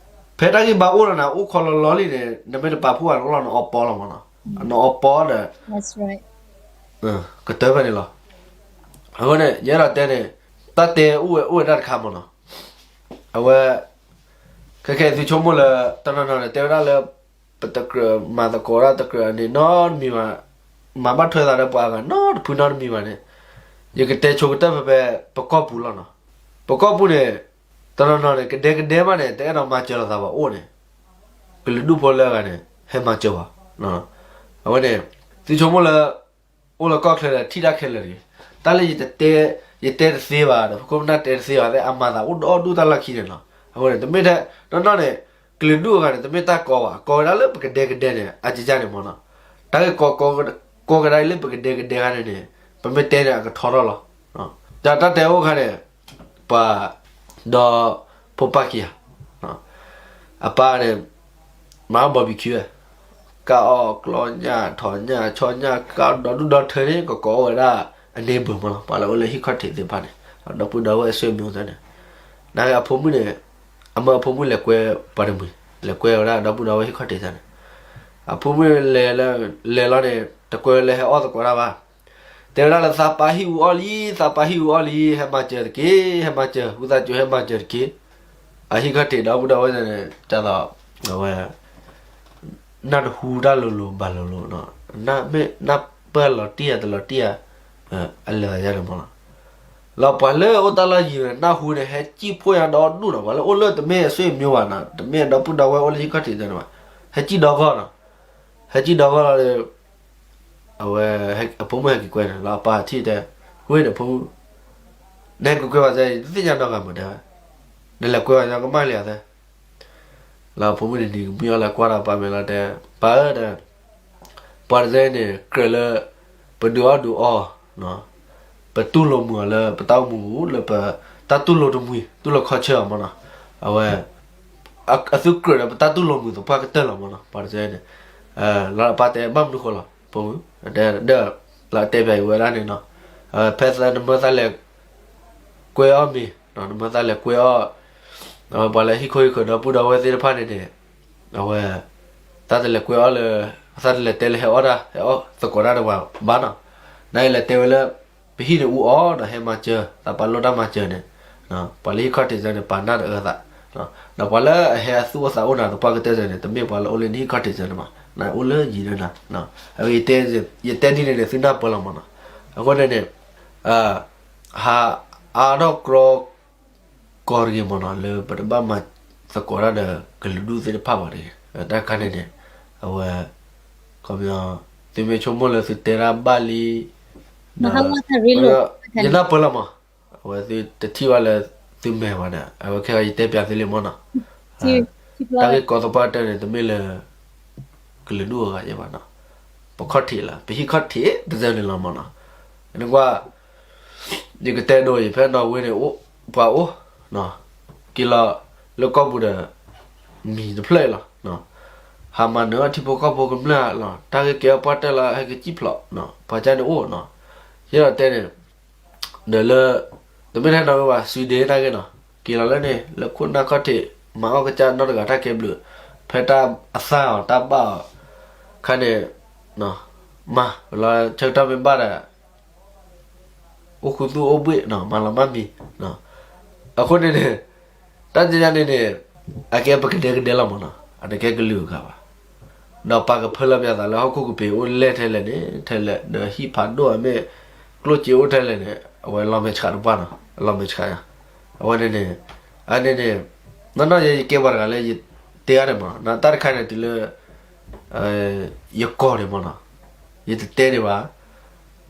ဖဲတၢ်ဂံၢ်ဘါအိၣ်လီၤန့ၣ် အိၣ်ခီလီလီလံန့ၣ် နမ့ၢ်တပာ်ဖှိၣ်ဘၣ်န့ၣ် လီၤနအီပီလီၤမးနီၤ, နအီပီဒီး ကတၢၢ်ဖဲန့ၣ်လီၤ. အဃိန့ၣ် ယအဲၣ်ဒိးတဲန့ၣ် တၢ်တဲအိၣ်ဝဲအိၣ်ဝဲဒၣ်တခါမးနီၤ, အဝဲ ခဲခဲအံၤသုဆိကမိၣ်လၢ တနီၤနီၤန့ၣ် တဲဝဲဒၣ်လၢ ပတကြၢးမၤသကိးဒၣ်တကြၢးန့ၣ်နီတမံၤဘၣ်, မၤဘၣ်ထွဲသးဒီးပှၤအဂၤနီတဖုနီတမံၤဘၣ်န့ၣ်, ယကတဲဆိကတၢၢ်ဖဲဖဲ ပကီၢ်ပူၤလီၤနီၤ. ပကီၢ်ပူၤန့ၣ် တနီၤနီၤန့ၣ် ကဒဲကဒဲမးန့ၣ် တအဲၣ်ဒိးမၤစၢၤလိာ်သးဘၣ်အိၣ်န့ၣ်, ကလုာ်ဒူၣ်ဖိလၢအဂၤန့ၣ် ဟဲမၤစၢၤဘၣ်. အဝဲန့ၣ် သုဆိကမိၣ်လၢ အိၣ်လၢကီၢ်ချၢဒီးထံၣ်တၢ်ခဲလၢာ်တဂ့ၤ, တၢ်လၢယတတဲ, ယတဲတသ့ဘၣ်ဒီး ပခိၣ်ပနၢ်တဲတသ့ဘၣ်သ့ၣ် အမၤသးအိၣ်ဒီဒူၣ်တၢ်လီၢ်ခံန့ၣ်လီၤ. အဃိန့ၣ် တမ့ၢ်ထဲ နီၢ်နီၢ်န့ၣ် ကလုာ်ဒူၣ်အဂၤန့ၣ် တမ့ၢ်တၢ်ကီဘၣ်, ကီဝဲဒၣ်လၢပကဒဲကဒဲန့ၣ် အကကၢ်န့ၣ်မးနီၤ, တၢ်ဂ့ၢ်ကီ ကီကဒါလၢပကဒဲကဒဲခါန့ၣ်န့ၣ် ပမ့ၢ်တဲန့ၣ် အကထီထီၣ်လီၤ. တၢ်တၢ်တဲအိၣ်ခါန့ၣ် ပှၤ ဒီးဖိပၢ်ခံဂၤ အပၢ်န့ၣ် မၤအီၣ် barbecue ဝဲ, ကၢ်အီၣ်ကျီညၣ်ထီၣ်ညၣ်ဆီညၣ် ကၢ်ဒီဒူၣ်ဒီထၢန့ၣ် ကကိးအိၣ်ဝဲဒၣ်အ neighbor မးလီၤ, ပှၤလၢအိၣ်လၢဟံၣ်ခီၣ်ထံးသ့ၣ်တဖၣ်န့ၣ် ဒီပုၢ်ဒီဝဲၢ်အဆွေမျိုးသ့ၣ်န့ၣ်, နာ်က့အဖိမုၣ်န့ၣ် အမၢအဖိမုၣ်လဲၤကွဲပှၤတမှံၤ, လဲၤကွဲဝဲဒၣ်ဒီပုၢ်ဒီဝဲၢ်ဟံၣ်ခီၣ်ထံးသ့ၣ်န့ၣ်, အဖိမုၣ်လဲၤလီၤန့ၣ် တကွဲလၢဟဲအီၣ်သကိးတၢ်ဘၣ် တဲဝဲဒၣ်လၢသးပၢ်ဟံၣ်အူအီၣ်လံ, သးပၢ်ဟံၣ်အူအီၣ်လံ, ဟဲမၤစၢၤတက့ၢ်, ဟဲမၤစၢၤ, ဝံသးစူၤဟဲမၤစၢၤတက့ၢ်. အဟံၣ်ခီၣ်ထံးဒီပုၢ်ဒီဝဲၢ်န့ၣ် ဒ်သိး အဝဲ နၢ်တဟူတၢ်လိၤလိၤဘၣ်လိၤလိၤ, နၢ်ပၢၢ်လီၤတံၢ်ဧါတလီၤတံၢ်ဧါ, အလဲၤသးယါန့ၣ်မးလီၤ. လီၤပှၤလၢအိၣ်တၢ်လီၢ်ယံၤန့ၣ် နၢ်ဟူန့ၣ် ဟဲစံၣ်ဖှိၣ်ညါဒီဒူၣ်နီၤ, ပှၤလၢအိၣ်လၢတမ့ၢ်အဆွေမျိုးဘၣ်နီၤ, တမ့ၢ်ဒီပုၢ်ဒီဝဲၢ်အိၣ်လၢဟံၣ်ခီၣ်ထံးသ့ၣ်န့ၣ်ဘၣ်, ဟဲစံၣ်ဒီဂီၢ်နီၤ, ဟဲစံၣ်ဒီဂီၢ်လီၤဒီး အဝဲ အဖိမုၣ်ဟဲက့ၤကွဲန့ၣ် လီၤအပၢ်ထံၣ်တဲ, ဝ့ၢ်ဒီးဖိမုၣ်, နဟဲက့ၤကွဲဘၣ်သ့ တသ့ၣ်ညါနီတဂၤမးတဲ, နလဲၤကွဲဘၣ်ညီကမၣ်လံဧါသ့, လီၤအဖိမုၣ်န့ၣ်နံၤကမံအီၤလၢကွၢ်ဒီးပၢ်မဲာ်လီၤတဲ, ပၢ်ဧၢတဲ, ပှၤတသ့န့ၣ် ကြၢးလၢ ပဒုးအီၣ်ဒုးအီ ပတူၢ်လိာ်မုာ်အီၤလၢပတၢ်အိၣ်မူပူၤ လၢပတၢ်တူၢ်လိာ်တမှံၤ တူၢ်လိာ်ခီဆၢအီၤမးနီၤ, အဝဲ အသုကြၢးဒီးပတၢ်တူၢ်လိာ်မုာ်သပှၢ်ကတၢၢ်လီၤမးနီၤ, ပှၤတသ့န့ၣ်, လီၤအပၢ်တဲဘၣ်မနုၤဃိလီၤ, ဖိမုၣ်, တဲ, လီၤတဲပၠးအံၤဝဲဒၣ်န့ၣ်နီၤ, ဖဲနမၢသးလဲၤ ကွဲအီၣ်မ့ၤ, နမၢသးလဲၤကွဲအီၣ်, အဝဲပှၤလၢဟံၣ်ခိၣ်ဟံၣ်ဃၢၤဒီပုၢ်ဒီဝဲၢ်သ့ၣ်တဖၣ်န့ၣ်န့ၣ်, အဝဲ သးတလဲၤကွဲအီၣ်လၢ, သးတလဲၤတဲလၢဟဲအီၣ်တၢ် ဟဲအီၣ်သကိးတၢ်ဒီးပှၤဘၣ်နီၤ, နလဲၤတဲဝဲလၢ ပဟံၣ်န့ၣ်အူအီၣ်ဒီးဟဲမၤစၢၤ သးပာ်လိၣ်တၢ်မၤစၢၤန့ၣ်, ပှၤလၢဟံၣ်ခီၣ်ထံးစၢန့ၣ် ပာ်နၢ်တအၢသး, ဒီးပှၤလၢအဟဲအသူၣ်အိၣ်သးအိၣ်နၤသပှၢ်ကတၢၢ်စၢန့ၣ် တမ့ၢ်ပှၤလၢအိၣ်လၢနဟံၣ်ခီၣ်ထံးစၢန့ၣ်ဘၣ်, နအိၣ်လၢယံၤလၢနၤ, အဝဲ ယတဲဒ်န့ၣ်န့ၣ် သုနၢ်ပၢၢ်လီၤမးနီၤ, အဃိန့ၣ်န့ၣ် ဟးအါထီၣ်ကြီ ကီတဂ့ၤမးနီၤ လၢပတဘၣ်မၤသကိးတၢ်ဒီးကလုာ်ဒူၣ်သ့ၣ်တဖၣ်ဘၣ်တဂ့ၤ, တၢ်ခါန့ၣ်န့ၣ်, အဝဲ ခီပညီ သုမ့ၢ်ဆိကမိၣ်လၢသုတဲတၢ်ဘၣ်လံ, ဒီး ယနၢ်ပၢၢ်လီၤမး, အဝဲသုတထံၣ်ဘၣ်လၢသုမဲာ်ဘၣ်ဒီး အဝဲခဲအံၤယတဲပၠးသုလံမးနီၤ, တၢ်ဂ့ၢ်ကီသပှၢ်ကတၢၢ်န့ၣ် တမ့ၢ်လၢ ကလုာ်ဒူၣ်အဂၤယဲဘၣ်နီၤ, ပခီၣ်ထံးလီၤ ပဟံၣ်ခီၣ်ထံးတစၢန့ၣ်လီၤမးနီၤ, နကွၢ် ယကတဲဒိအံၤ ဖဲနီၣ်ဝ့န့ၣ် ပှၤအိၣ်, က့ၤလီၤလၢကီၢ်ပူၤဒီး မံၤတဖျၢၣ်အံၤလီၤ, ဟးမၤနၢၤအီၣ်ထံဖိကီၢ်ဖိကမျၢၢ်လီၤ, တၢ်ဂ့ၢ်ကဲအီၣ်ပှၢ်တၢၢ်လီၤ ဟဲကစံၣ်ဖျိး, ပှၤကၢ်န့ၣ်အိၣ်နီၤ, ယအဲၣ်ဒိးတဲန့ၣ် ဒီးလၢ တမ့ၢ်ထဲနီၣ်ဝ့ဘၣ် စူၤဒ့တၢ်ဂ့ၢ်နီၤ, က့ၤလီၤလၢန့ၣ် လၢခိၣ်နၢ်ခီၣ်ထံး မၤအီၣ်ကစၢ်နီတဂၤတၢ်ကဲဘျုး, ဖဲတၢ်အသၣ်အီၤတၢ်ဘၣ်အီၤ ခါန့ၣ် မၤလီၤဆၢကတီၢ်မ့ၢ်ဘၣ်ဒီး အိၣ်ခူသူၣ်အိၣ်ဘှ့ၣ်နီၤ မၤလီၤမၢ်မံၤ, အဃိန့ၣ်န့ၣ် တၢ်တနံၤန့ၣ်န့ၣ် အကဲပကဒဲကဒဲလီၤမးနီၤ အတကဲကလုာ်အဂၤဘၣ်, ဒီးပာ်ကဖၢလၢပယၤသးလၢဟီၣ်ခိၣ်ကပ့ၤအိၣ်လဲၣ်ထဲလဲၣ်န့ၣ် ထဲလဲၣ် ဒီးဟံၣ်ဖးဒိၣ်အမ့ၢ် ကျိၣ်စ့အိၣ်ထဲလဲၣ်န့ၣ် အဝဲလီၤမဲာ်ဆှးတပှၢ်နီၤ အလီၤမဲာ်ဆှးယၤ, အဝဲန့ၣ်န့ၣ် အန့ၣ်န့ၣ် နီၢ်နီၢ်ယဲယကဲပှၤတဂၤလၢယတဲအါန့ၣ်မးနီၤ တၢ်တခါန့ၣ်တုၤလၢ ယကီၢ်န့ၣ်မးနီၤ ယတတဲဒံးဘၣ်,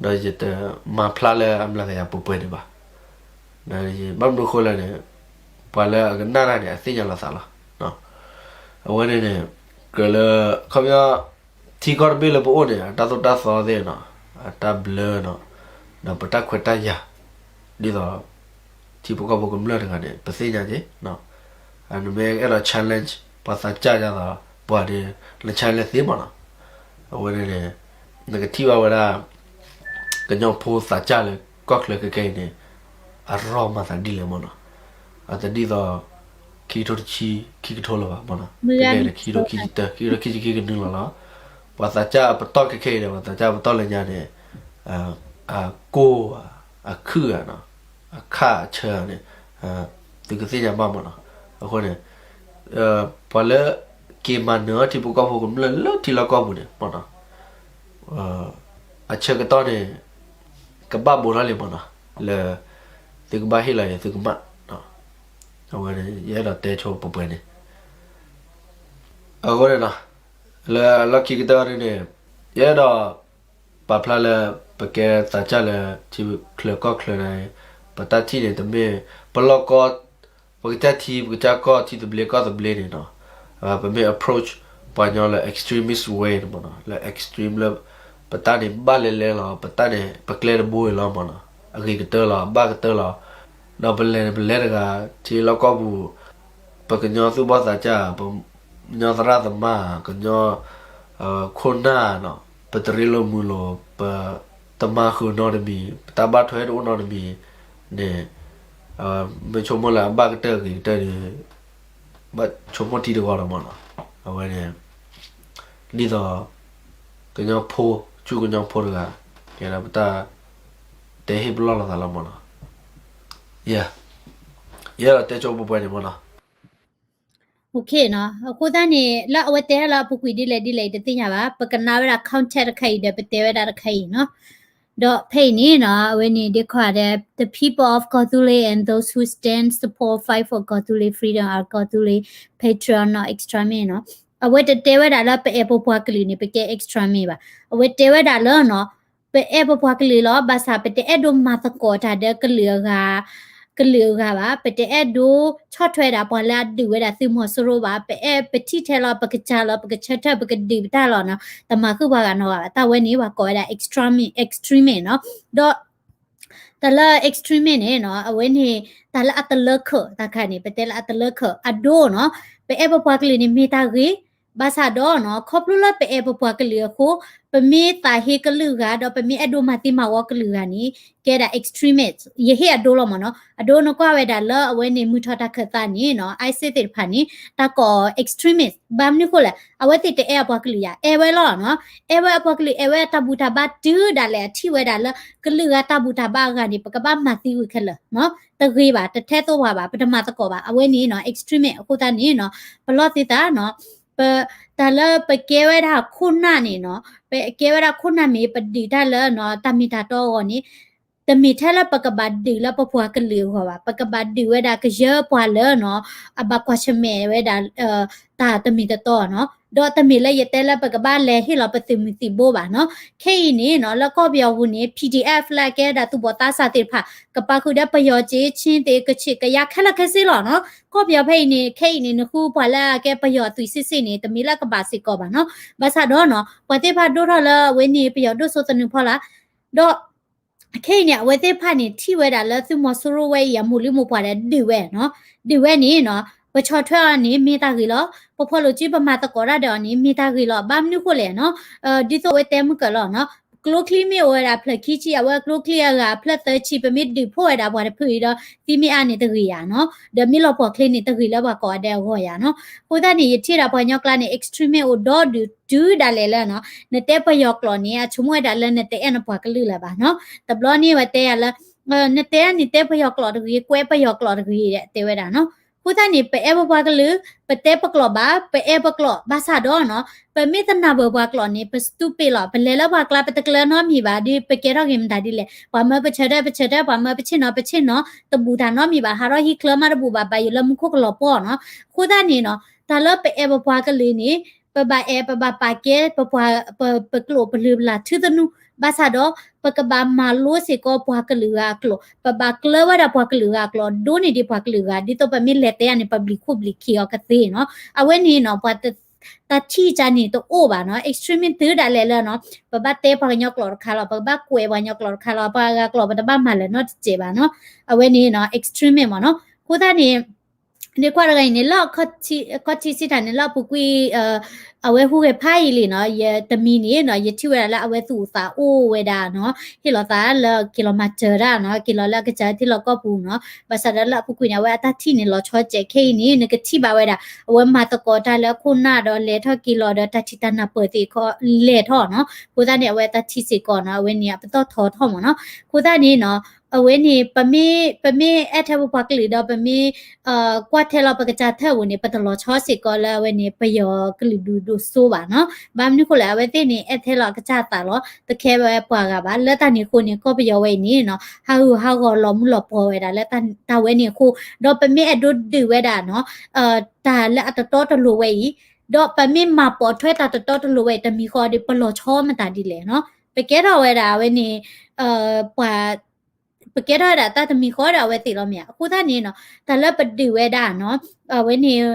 ဒီးယတမၤဖျါလၢအမျးကယၤပှဲၤပှဲၤဒံးဘၣ်, ဘၣ်မနုၤဃိလဲၣ်န့ၣ် ပှၤလၢအကနၣ်တၢ်န့ၣ် အသ့ၣ်ညါလီၤသးလီၤ, အဝဲန့ၣ်န့ၣ် ကြၢးလၢ ခီပညီ ထံကီၢ်တဘ့ၣ်လၢပအိၣ်န့ၣ် အတၢ်သိၣ်တၢ်သီသ့ၣ်နီၤ အတၢ်ဘျၢနီၤ ဒီးပတၢ်ခွဲးတၢ်ယာ် ဒ်သိး ထံဖိကီၢ်ဖိကမျၢၢ်တဂၤန့ၣ် ပသ့ၣ်ညါက့ၤ, နမ့ၢ်အဲၣ်ဒိး challenge ပှၤသးစၢ်ယၤသး ပှၤန့ၣ် န challenge သ့မ့ၢ်နီၤ. အဝဲန့ၣ်န့ၣ် နကထံၣ်ဘၣ်ဝဲဒၣ် ကညီဖိသးစၢ်လၢကီၢ်ချၢခဲခဲအံၤန့ၣ် အရီမၤသးဒ်လဲၣ်မ့ၢ်နီၤ. အတဒ်သိး ခံကထိတဆံ ခံကထိလၢၤဘၣ်မ့ၢ်နီၤ, ခဲခဲအံၤန့ၣ် ခံကထိခံဆံတၢ ခံကထိခံဆံခံကနုာ်လီၤလီၤ. ပှၤသးစၢ်အပတီၢ်ခဲခဲအံၤန့ၣ် ပှၤသးစၢ်အပတီၢ်လၢညါန့ၣ် အကိၢ်ဧါ, အခုၣ်ဧါ, အခၣ်အဆၢန့ၣ် သုကသ့ၣ်ညါဘၣ်မ့ၢ်နီၤ. အဃိန့ၣ် ပှၤလၢက့ၤမၤနၢၤထံဖိကီၢ်ဖိကမျၢၢ်လၢထံလီၢ်ကီၢ်ပူၤန့ၣ်မ့ၢ်နီၤ, အဆၢကတီၢ်န့ၣ် ကဘၣ်ဘူးထီၣ်လံမ့ၢ်နီၤ, လၢ သုကဘၣ်ဟ့ၣ်လီၤယသုကမၣ်, အဝဲန့ၣ် ယအဲၣ်ဒိးတဲဆိပှဲၤပှဲၤန့ၣ်. အဃိန့ၣ်နီၤ, လၢအလီၢ်ခံကတၢၢ်န့ၣ် ယအဲၣ်ဒိး ပာ်ဖျါလၢ ပကဲသးစၢ်လၢထံချၢကီၢ်ချၢန့ၣ် ပတၢ်ထံၣ်န့ၣ် တမ့ၢ် ပလီၢ်ကီၢ် ပကစၢ်ထံ ပကစၢ်ကီၢ် ထံသဘျ့ကီၢ်သဘျ့န့ၣ်နီၤ, ပမ့ၢ် approach ပှၤကညီလၢ extremist way န့ၣ်မ့ၢ်နီၤ, လၢ extreme လၢ ပတၢ်န့ၣ်ဘၣ်လဲၤလဲၤလီၤ, ပတၢ်န့ၣ် ပကျဲတဘိအံၤလီၤမ့ၢ်နီၤ, အဂ့ၤကတၢၢ်လီၤ, အဘၣ်ကတၢၢ်လီၤ, ဒီးပလဲၤန့ၣ် ပလဲၤတဂၤ ထံလီၢ်ကီၢ်ပူၤ ပကညီသူၣ်ဘီၣ်သးစၢ် ပကညီသရၣ်သမါ ကညီ ခိၣ်နၢ်နီၤ, ပတရ့လိာ်မုာ်လိာ် ပတမၤဃုာ်နီတမံၤ ပတၢ်ဘၣ်ထွဲတအိၣ်နီတမံၤန့ၣ် မ့ၢ်ဆိကမိၣ်လၢအဘၣ်ကတၢၢ်ဂ့ၤကတၢၢ်ဒီး ဘၣ်ဆိကမိၣ်ထံတဂီၤဒီးမ့ၢ်နီၤ, အဝဲန့ၣ် ဒ်သိး ကညီဖိ ဆူၣ်ကညီဖိတဂၤ ကဲဒီးပတၢ် တဲဟ့ၣ်ပလီၢ်လိာ်သးလီၤမ့ၢ်နီၤ, ယ ယအဲၣ်ဒိးတဲဆိပှဲၤပှဲၤန့ၣ်မ့ၢ်နီၤ. အဃိသတးန့ၣ် လၢအဝဲတဲလၢအပူၤကွံာ်ဒ်လဲၣ်ဒ်လဲၣ်အံၤ တသ့ၣ်ညါဘၣ်, ပကနၣ်ဝဲဒၣ် content တခါအံၤဒီး ပတဲဝဲဒၣ်တခါအံၤနီၤ. ဒီးဖဲအံၤန့ၣ်နီၤ အဝဲန့ၣ်ဒ်ခီဒီး the people of Gaudule and those who stand support fight for Gaudule freedom are Gaudule patriots, not extremists နီၤ. အဝဲတတဲဝဲဒၣ်လၢပအဲၣ်ပပှၤကလုာ်န့ၣ် ပကဲ extremist ဘၣ်. အဝဲတဲဝဲဒၣ်လၢနီၤ ပအဲၣ်ပပှၤကလုာ်လီၤ. ဘၣ်ဆၣ်ပတအဲၣ်ဒိးမၤသကိးတၢ်ဒီးကလုာ်အဂၤ ကလုာ်အဂၤဘၣ်. ပတအဲၣ်ဒိးဆီၣ်ထွဲဒၣ်ပှၤလၢအဒုးဝဲဒၣ်သုးမီၤစိရိၤဘၣ်. ပအဲၣ်ပထံၣ်ထဲလီၤ ပကစၢ်လီၤ ပကဆၢထၢၣ် ပကဒုးပတၢ်လီၤနီၤ. တမၤဃုာ်ပှၤဂၤနီတဂၤဘၣ်. တၢ်ဝဲန့ၣ် ပှၤကိးဝဲဒၣ် extremist, extremist နီၤ. ဒီး တၢ်လၢ extremist န့ၣ်နီၤ အဝဲန့ၣ် တၢ်လၢအတလၢခၢၣ် တၢ်ခါန့ၣ် ပတဲလၢအတလၢခၢၣ် အဒိနီၤ. ပအဲၣ်ပပှၤကလုာ်န့ၣ်မ့ၢ်တၢ်ဂ့ၤ, ဘၣ်ဆၣ်ဒီးနီၤ ခီဖျိလၢပအဲၣ်ပပှၤကလုာ်အဃိ ပမ့ၢ်သးဟ့ကလုာ်ဂၤ ဒီးပမ့ၢ်အဲၣ်ဒိးမၤသံမၤဝီကလုာ်ဂၤန့ၣ် ကဲဒၣ် extremist ယဟ့ၣ်အဒိလီၤမ့ၢ်နီၤ. အဒိနကွၢ်ဝဲဒၣ်လၢအဝဲန့ၣ် မုၢ်ထီၣ်တၢ်ခၢၣ်သးန့ၣ်နီၤ ISIS သ့ၣ်တဖၣ်န့ၣ် တၢ်ကိး extremist ဘၣ်မနုၤဃိလဲၣ် အဝဲသ့ၣ်တအဲၣ်အပှၤကလုာ်ယၤ အဲၣ်ဝဲလီၤနီၤ. အဲၣ်ဝဲအပှၤကလုာ် အဲၣ်ဝဲအတၢ်ဘူၣ်တၢ်ဘါတုၤဒၣ်လဲာ်အထံၣ်ဝဲဒၣ်လၢ ကလုာ်ဂၤတၢ်ဘူၣ်တၢ်ဘါအဂၤန့ၣ် ပကဘၣ်မၤသံဝံၤခဲလၢာ်နီၤ. တဂ့ၤဘၣ် တထဲသိးပှၤဘၣ် ပတမၤသကိးဘၣ် အဝဲန့ၣ်နီၤ extremist အဃိသတးန့ၣ်နီၤ ပလီၢ်သုသးနီၤ ပ တၢ်လၢပကဲဝဲဒၣ်ခိၣ်နၢ်န့ၣ်နီၤ ပကဲဝဲဒၣ်ခိၣ်နၢ်မ့ၢ်ပဒုးတၢ်လၢနီၤ တၢ်မ့ၢ်တၢ်တီအဂီၢ်န့ၣ် တမ့ၢ်ထဲလၢပကဘၣ်ဒုးလၢပပှၤကလုာ်အဂီၢ်ဘၣ်. ပကဘၣ်ဒုးဝဲဒၣ်ကယၢပှၤလၢနီၤ အဘၣ်ကွၢ်ဆၢၣ်မဲာ်ဝဲဒၣ် တၢ်တမ့ၢ်တတီနီၤ. ဒီးတမ့ၢ်လၢယတဲလၢပကဘၣ်လဲၤဟ့ၣ်လီၤပသုးမုၢ်သံၣ်ဘိဘၣ်နီၤ. ခဲအံၤန့ၣ်နီၤ လၢကီၢ်ပယီၤပူၤန့ၣ် PDF လၢအကဲဒၣ်သူၣ်ဘီၣ်သးစၢ်သ့ၣ်တဖၣ် ကပာ်ဃုာ်ဒီးပယီၤက့ ခ့ၣ်သ့ၣ် ကခ့ၣ် ကယၤခဲလၢာ်ခဲဆ့လီၤနီၤ. ကီၢ်ပယီၤဖဲအံၤန့ၣ် ခဲအံၤန့ၣ် နဃုပှၤလၢအကဲပယီၤအသွံၣ်စ့ၢ်စ့ၢ်န့ၣ် တမ့ၢ်လၢကဘၣ်စ့ၢ်ကီးဘၣ်နီၤ. ဘၣ်ဆၣ်ဒီးနီၤ ပှၤသ့ၣ်တဖၣ်ဒိၣ်ထီၣ်လၢအဝဲန့ၣ်ပယီၤဒိၣ်စိသနူဖီလာ် ဒီး ခဲအံၤန့ၣ် အဝဲသ့ၣ်တဖၣ်န့ၣ် ထံၣ်ဝဲဒၣ်လၢသုးမီၤစိရိၤဝဲအံၤအမိၢ်လံမိၢ်ပှၢ်ဒီးဒုးဝဲနီၤ. ဒုးဝဲန့ၣ်နီၤ ပဆီၣ်ထွဲအီၤန့ၣ် မ့ၢ်တၢ်ဂ့ၤလီၤ. ပဖီၣ်လိာ်စုပမၤသကိးတၢ်ဒီးအီၤန့ၣ် မ့ၢ်တၢ်ဂ့ၤလီၤ. ဘၣ်မနုၤဃိလဲၣ်နီၤ ဒ်သိးအဝဲတဲမုၢ်ကၢၤလီၤနီၤ ကျိချံမ့ၢ်အိၣ်ဝဲဒၣ်ဖျၢၣ်ခံဆံ အဝဲကျိချံအဂၤဖျၢၣ်သၢဆံ ပမ့ၢ်ဒုးဖှိၣ်ဝဲဒၣ်ပှၤတဖုအံၤဒီး သံမ့ၢ်အါန့ၣ်တဂ့ၤယၤနီၤ ဒီးမ့ၢ်လီၤပှီၢ်ချ့န့ၣ် တဂ့ၤလၢပှၤကိးဂၤဒဲးအဂီၢ်ယၤနီၤ. အဃိသတးန့ၣ် ယထံၣ်ဒၣ်ပှၤကညီကျါန့ၣ် extremist အိၣ်ဒီဒုးတုၤဒၣ်လဲာ်လၢနီၤ နတဲပယီၤကျိာ်န့ၣ် အဆိကမိၣ်ဝဲဒၣ်လၢနတအဲၣ်နပှၤကလုာ်လၢၤဘၣ်နီၤ. တဘျီန့ၣ်ဝဲတဲယၤလၢ နတဲန့ၣ်တဲပယီၤကျိာ်တဂ့ၤ ကွဲပယီၤကျိာ်တဂ့ၤ တဲဝဲဒၣ်နီၤ. အဃိသတးန့ၣ် ပအဲၣ်ပပှၤကလုာ် ပတဲပကျိာ်ဘၣ် ပအဲၣ်ပကျိာ် ဘၣ်ဆၣ်ဒီးနီၤ ပမ့ၢ်တနၢ်ပၢၢ်ပှၤကျိာ်န့ၣ် ပ stupid လီၤ. ပလဲၤလၢပှၤကျါ ပတကျၢၤနီတမံၤဘၣ် ဒ်ပကဲထီၣ်ဂ့ၤမတၤဒ်လဲၣ် ပှၤမၢပဆၢထၢၣ် ပဆၢထၢၣ် ပှၤမၢပဆ့ၣ်နီၤ ပဆ့ၣ်နီၤ တဘူၣ်တၢ်နီတမံၤဘၣ် ဟးထီၣ်ဟံၣ်ချၢမးတဘူၣ်ဘၣ် ဘၣ်ယိၣ်လၢမူခိၣ်ကလီၤပှီၢ်နီၤ. အဃိသတးန့ၣ်နီၤ တၢ်လၢပအဲၣ်ပပှၤကလုာ်န့ၣ် ပဘၣ်အဲၣ် ပဘၣ်ပာ်ကဲ ပပှၤ ပ ပကျိာ်ပလုၢ်ပလၢ်ထုသနူ ဘၣ်ဆၣ်ဒီး ပကဘၣ်မၤလိစ့ၢ်ကီးပှၤကလုာ်ဂၤအကျိာ် ပဘၣ်ကျၢၤဝဲဒၣ်ပှၤကလုာ်ဂၤအကျိာ် ဒိၣ်န့ၢ်ဒံးပှၤကလုာ်ဂၤ ဒ်သိးပမ့ၢ်လဲၤတဲအီၤန့ၣ် ပဘျံးခိၣ်ဘျံးခံအီၤကသ့နီၤ. အဝဲန့ၣ်နီၤ ပှၤတ တၢ်ထံၣ်ကါန့ၣ်တအိၣ်ဘၣ်နီၤ. extremist တုၤဒၣ်လဲာ်လၢနီၤ ပဘၣ်တဲပှၤကညီကျိာ်တခါလီၤ, ပကဘၣ်ကွဲးပှၤကညီကျိာ်တခါလီၤ, ပှၤဂၤကျိာ်ပတဘၣ်မၤလၢၤနီတစဲးဘၣ်နီၤ. အဝဲန့ၣ်နီၤ extremist မ့ၢ်နီၤ. အဃိသတးန့ၣ် ဒ်ကွၢ်တဂၤအံၤန့ၣ် လၢအခီၣ်ထံးစံးတၢ်န့ၣ် လၢအပူၤကွံာ် အဝဲဟူးဂဲၤဖးယံာ်လံနီၤ, ယတမံၤန့ၣ်နီၤ ယထံၣ်ဝဲဒၣ်လၢအဝဲသူၣ်အိၣ်သးအိၣ်ဝဲဒၣ်နီၤ, ဟ့ၣ်လီၤသးလၢက့ၤလီၤမၤစၢၤတၢ်နီၤ, က့ၤလီၤလၢအကစၢ်ထံလီၢ်ကီၢ်ပူၤနီၤ. ဘၣ်ဆၣ်ဒီးလၢအပူၤကွံာ်န့ၣ် အဝဲအတၢ်ထံၣ်န့ၣ် လီၤဆီစဲးခဲအံၤန့ၣ် နကထံၣ်ဘၣ်ဝဲဒၣ် အဝဲမၤသကိးတၢ်လၢအခိၣ်နၢ်ဒီးလဲၤထီၣ်က့ၤလီၤဒီးတၢ်ထံၣ်တၢ်နၢ်ပၢၢ်သ့ၣ်ခီလဲၤထီၣ်နီၤ. အဃိသတးန့ၣ် အဝဲအတၢ်ထံၣ်စ့ၢ်ကီးနီၤ အဝဲန့ၣ်အပတီၢ်ထီထီၣ်မ့ၢ်နီၤ. အဃိသတးန့ၣ်နီၤ အဝဲန့ၣ် ပမ့ၢ် ပမ့ၢ်အဲၣ်ထဲပပှၤကလုာ်ဒီးပမ့ၢ် ကွၢ်ထဲလီၤပကစၢ်ထၢၣ်ပူၤန့ၣ် ပတလီၤဆီစ့ၢ်ကီးလၢအဝဲန့ၣ် ပယီၤကလုာ်ဒူၣ်ဒိၣ်စိဘၣ်နီၤ. ဘၣ်မနုၤအဃိလဲၣ် အဝဲသ့ၣ်န့ၣ် အဲၣ်ထဲလီၤအကစၢ်အသးလီၤ, တခဲဝဲပှၤဂၤဘၣ်. လၢတၢ်န့ၣ်အဃိန့ၣ် ကီၢ်ပယီၤဝဲအံၤန့ၣ်နီၤ ဟးဂူာ်ဟးဂီၤလီၤမုၢ်လီၤပှီၤဝဲဒၣ်လၢတၢ်ဝဲန့ၣ်အဃိ, ဒီးပမ့ၢ်အဲၣ်ဒိးဒုးဝဲဒၣ်နီၤ တၢ်လၢအတတီတလိၤဝဲအံၤ, ဒီးပမ့ၢ်မၤပိာ်ထွဲတၢ်တတီတလိၤဝဲအံၤ တမံၤဃီဒီး ပလီၤဆီမတၤဒ်လဲၣ်နီၤ. ပကဲထီၣ်ဝဲဒၣ်အဝဲန့ၣ် ပှၤ ပကဲထီၣ်ဝဲဒၣ်တၢ်တမံၤဃီဒီးအဝဲသ့ၣ်လီၤမ့ၢ်ဧါ. အဃိသတးန့ၣ်နီၤ တၢ်လၢပဒုးဝဲဒၣ်နီၤ အဝဲန့ၣ်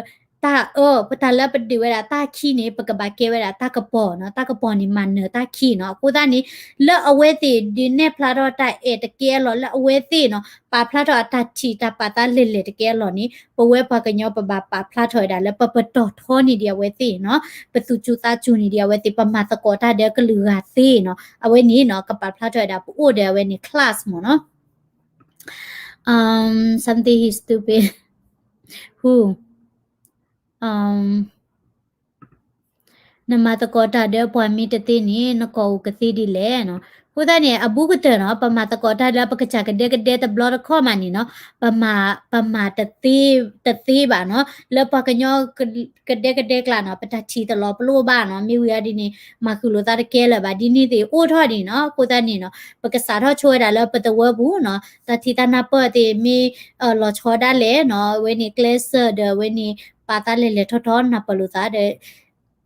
တၢ်အၢ တၢ်လၢပဒုးဝဲဒၣ်တၢ်ခံန့ၣ် ပကဘၣ်ကဲဝဲဒၣ်တၢ်ကပီၤနီၤ, တၢ်ကပီၤန့ၣ်မၤနၢၤတၢ်ခံနီၤ. အဃိသတးန့ၣ် လၢအဝဲသ့ၣ်ဒုးနဲၣ်ဖျါထီၣ်တၢ်အဲၣ်တကဲအလီၢ် လၢအဝဲသ့ၣ်နီၤ ပာ်ဖျါထီၣ်အတၢ်ထံၣ်တၢ်ပာ်သးလဲၤလဲၤတကဲအလီၢ်န့ၣ် ပဝဲပှၤကညီပဘၣ်ပာ်ဖျါထီၣ်ဝဲဒၣ်လၢ ပပတီၢ်ထီန့ၢ်ဒံးအဝဲသ့ၣ်နီၤ, ပသူၣ်စူၤသးစူၤန့ၢ်ဒံးအဝဲသ့ၣ်, ပမၤသကိးတၢ်ဒီးကလုာ်ဂၤသ့နီၤ, အဝဲန့ၣ်နီၤ ကပာ်ဖျါထီၣ်ဝဲဒၣ် ပအိၣ်ဒီးအဝဲန့ၣ် class မ့ၢ်နီၤ. Um, something is stupid. Who? Um, နမၤသကိးတၢ်ဒီးပှၤမ့ၢ်တသ့န့ၣ် နကီၢ်အိၣ်ကသ့ဒ်လဲၣ်နီၤ. အဃိသတးန့ၣ် အဘူးကတၢၢ်နီၤ ပမၤသကိးတၢ်လၢပကစၢ်ကဒဲကဒဲတဘျီတခီၣ်မးန့ၣ်နီၤ, ပမၤ ပမၤတသ့ တသ့ဘၣ်နီၤ, လၢပှၤကညီ ကဒဲကဒဲကျါနီၤ ပတၢ်ထံၣ်တလီၤပလိာ်ဘၣ်နီၤ, မ့ၢ်ဝံၤအီၤဒ်န့ၣ် မၤဃုာ်လိာ်သးတကဲလၢၤဘၣ်, ဒ်န့ၣ်သ့ၣ်အိၣ်ထီၣ်ဒံးနီၤ. အဃိသတးန့ၣ်နီၤ ပကစးထီၣ်ဆိဝဲဒၣ်လၢပသဝီပူၤနီၤ, တၢ်ထံၣ်တၢ်နၢ်ပၢၢ်သ့ၣ်မ့ၢ် လီၤဆီဒၣ်လဲာ်နီၤ, အဝဲန့ၣ်ကျဲးစၢးဒီးအဝဲန့ၣ် ပာ်သးလဲၤလဲၤထီၣ်ထီၣ်နၢ်ပၢၢ်လိာ်သးဒီး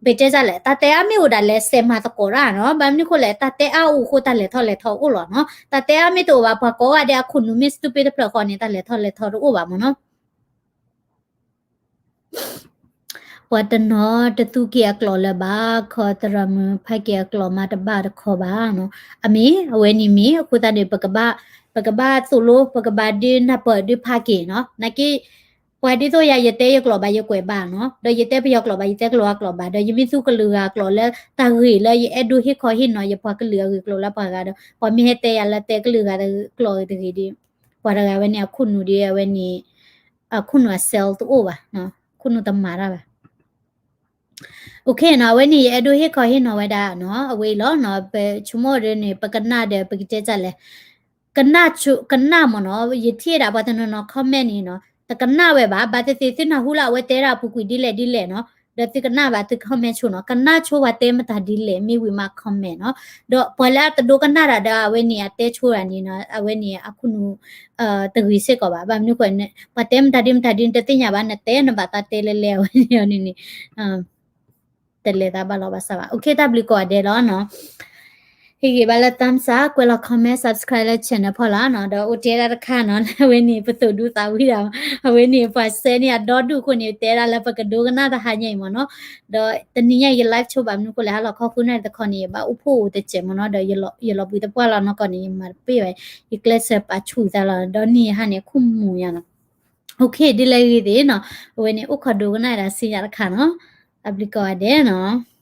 ပတဲစၢ်လဲၣ် တၢ်တဲအါမ့ၢ်အိၣ်ဒၣ်လဲာ် စဲးမၤသကိးတၢ်နီၤ, ဘၣ်မနုၤအဃိလဲၣ် တၢ်တဲအါအိၣ်အဃိ တၢ်လဲၤထီၣ်လဲၤထီအိၣ်လီၤနီၤ. တၢ်တဲအါမ့ၢ်တအိၣ်ဘၣ် ပှၤကိးဂၤဒဲးအခိၣ်နူာ်မ့ၢ် stupid တဖျၢၣ်ဃီန့ၣ် တၢ်လဲၤထီၣ်လဲၤထီတအိၣ်ဘၣ်မ့ၢ်နီၤ. ပှၤတနီၤတသူက့ၤအကျိာ်လၢၤဘၣ်, ခီသရၣ်မုၣ်ဖးက့ၤအကျိာ်မးတဘၣ်တခီဘၣ်နီၤ. အမ့ၢ် အဝဲန့ၣ်မ့ၢ် အဃိသတးဒီး ပကဘၣ် ပကဘၣ်သိၣ်လိ ပကဘၣ်ဒုးနၢ်ပၢၢ်ဒုးဖးက့ၤနီၤ. နာ်က့ ပှၤဒ်သိးယၤ ယတဲယကျိာ်ဘၣ် ယကွဲးဘၣ်နီၤ, ဒီးယတဲပယီၤကျိာ်ဘၣ် ယတဲကလုာ်ဂၤကျိာ်ဘၣ်, ဒီးယမ့ၢ်သူကလုာ်ဂၤကျိာ်လၢ တၢ်ဂ့ၢ်လၢယအဲၣ်ဒိးဟ့ၣ်ခီဟ့ၣ်နီၤယပှၤကလုာ်အဂ့ၢ်အကျိၤလၢပှၤဂၤဒီး ပှၤမ့ၢ်ဟဲတဲယၤလၢတဲကလုာ်ဂၤကျိာ်တဂ့ၤဒီး ပှၤတဂၤဝဲန့ၣ် အခိၣ်နူာ်ဒီးအဝဲန့ၣ် အခိၣ်နူာ်အ sell တအိၣ်ဘၣ်, အခိၣ်နူာ်တမၤတၢ်ဘၣ်. Okay နီၤ, အဝဲန့ၣ် ယအဲၣ်ဒိးဟ့ၣ်ခီဟ့ၣ်နီၤဝဲဒၣ်နီၤ, အဝဲအံၤလီၤနီၤ, ပဆိကမိၣ်ဒီးန့ၣ် ပကနၣ်ဒီး ပကတဲစၢ်လဲၣ်, ကနၣ်ဆိ ကနၣ်မ့ၢ်နီၤ, ယထံၣ်ဒၣ်ပှၤတနီၤနီၤ comment န့ၣ်နီၤ, တကနၣ်ဝဲဘၣ်, ဘၣ်သ့ၣ်သ့ၣ်သုနၢ်ဟူလၢအဝဲတဲဒၣ်အပူၤကွံာ်ဒ်လဲၣ်ဒ်လဲၣ်နီၤ, ဒီးသုကနၣ်ဘၣ်သု comment ဆိနီၤ, ကနၣ်ဆိပှၤတဲမတၤဒ်လဲၣ် မ့ၢ်ဝံၤမး comment နီၤ, ဒီးပှၤလၢအတဒိကနၣ်တၢ်ဒီးအဝဲန့ၣ် အတဲဆိတၢ်န့ၣ်နီၤ, အဝဲန့ၣ်အခိၣ်နူာ် တဂ့ၤစ့ၢ်ကီးဘၣ်, ဘၣ်မနုၤဃိ ပှၤတဲမတၤဒ်မတၤဒ် နတသ့ၣ်ညါဘၣ်, နတဲနဘၣ်သးတဲလဲၤလဲၤ အဝဲန့ၣ်န့ၣ် တလဲၤသးဘၣ်လီၤဘၣ်စးဘၣ်. Okay တၢ်ဘျုးကိးဂၤဒဲးလီၤနီၤ. ဟ့ၣ်ဂံၢ်ဘါလၢ thumbs up, ကွဲးလီၤ comment, subscribe လၢ channel ဖီလာ်နီၤ, ဒီးအိၣ်တ့ၢ်ဒၣ်တခါနီၤ, အဝဲန့ၣ် ပသိၣ်ဒူသးဝံၣ်ဒၣ်, အဝဲန့ၣ် ပှၤဆှၢန့ၢ်အဒီဒူၣ်အဃိန့ၣ် တဲဒၣ်လၢပကဒိကနၣ်တဟါညါအံၤမ့ၢ်နီၤ, ဒီးတနံၤညါအံၤ ယ live ဆိဘၣ်မနုၤအဃိလဲၣ် ဟါလီၤခီဃုနၣ်ရံၣ်တခီန့ၣ် ယဘၣ်အိၣ်ဖှိၣ်အိၣ်တစဲးမ့ၢ်နီၤ, ဒီးယလီၤဘှံးသပှၢ်လီၤနီၢ်ကီၢ်န့ၣ် ယမၤတပ့ၢ်ဝဲ, ယကျဲးစၢးပာ်ဆူၣ်သးလီၤ, ဒီးနံၣ်ယဟါန့ၣ် ခိၣ်မူၤယါနီၤ. Okay ဒ်လဲၣ်ဂ့ၤသ့ၣ်နီၤ, အဝဲန့ၣ် အိၣ်ခိးဒိကနၣ်ဒၣ်စံယၤတခါနီၤ, တၢ်ဘျုးကိးဂၤဒဲးနီၤ.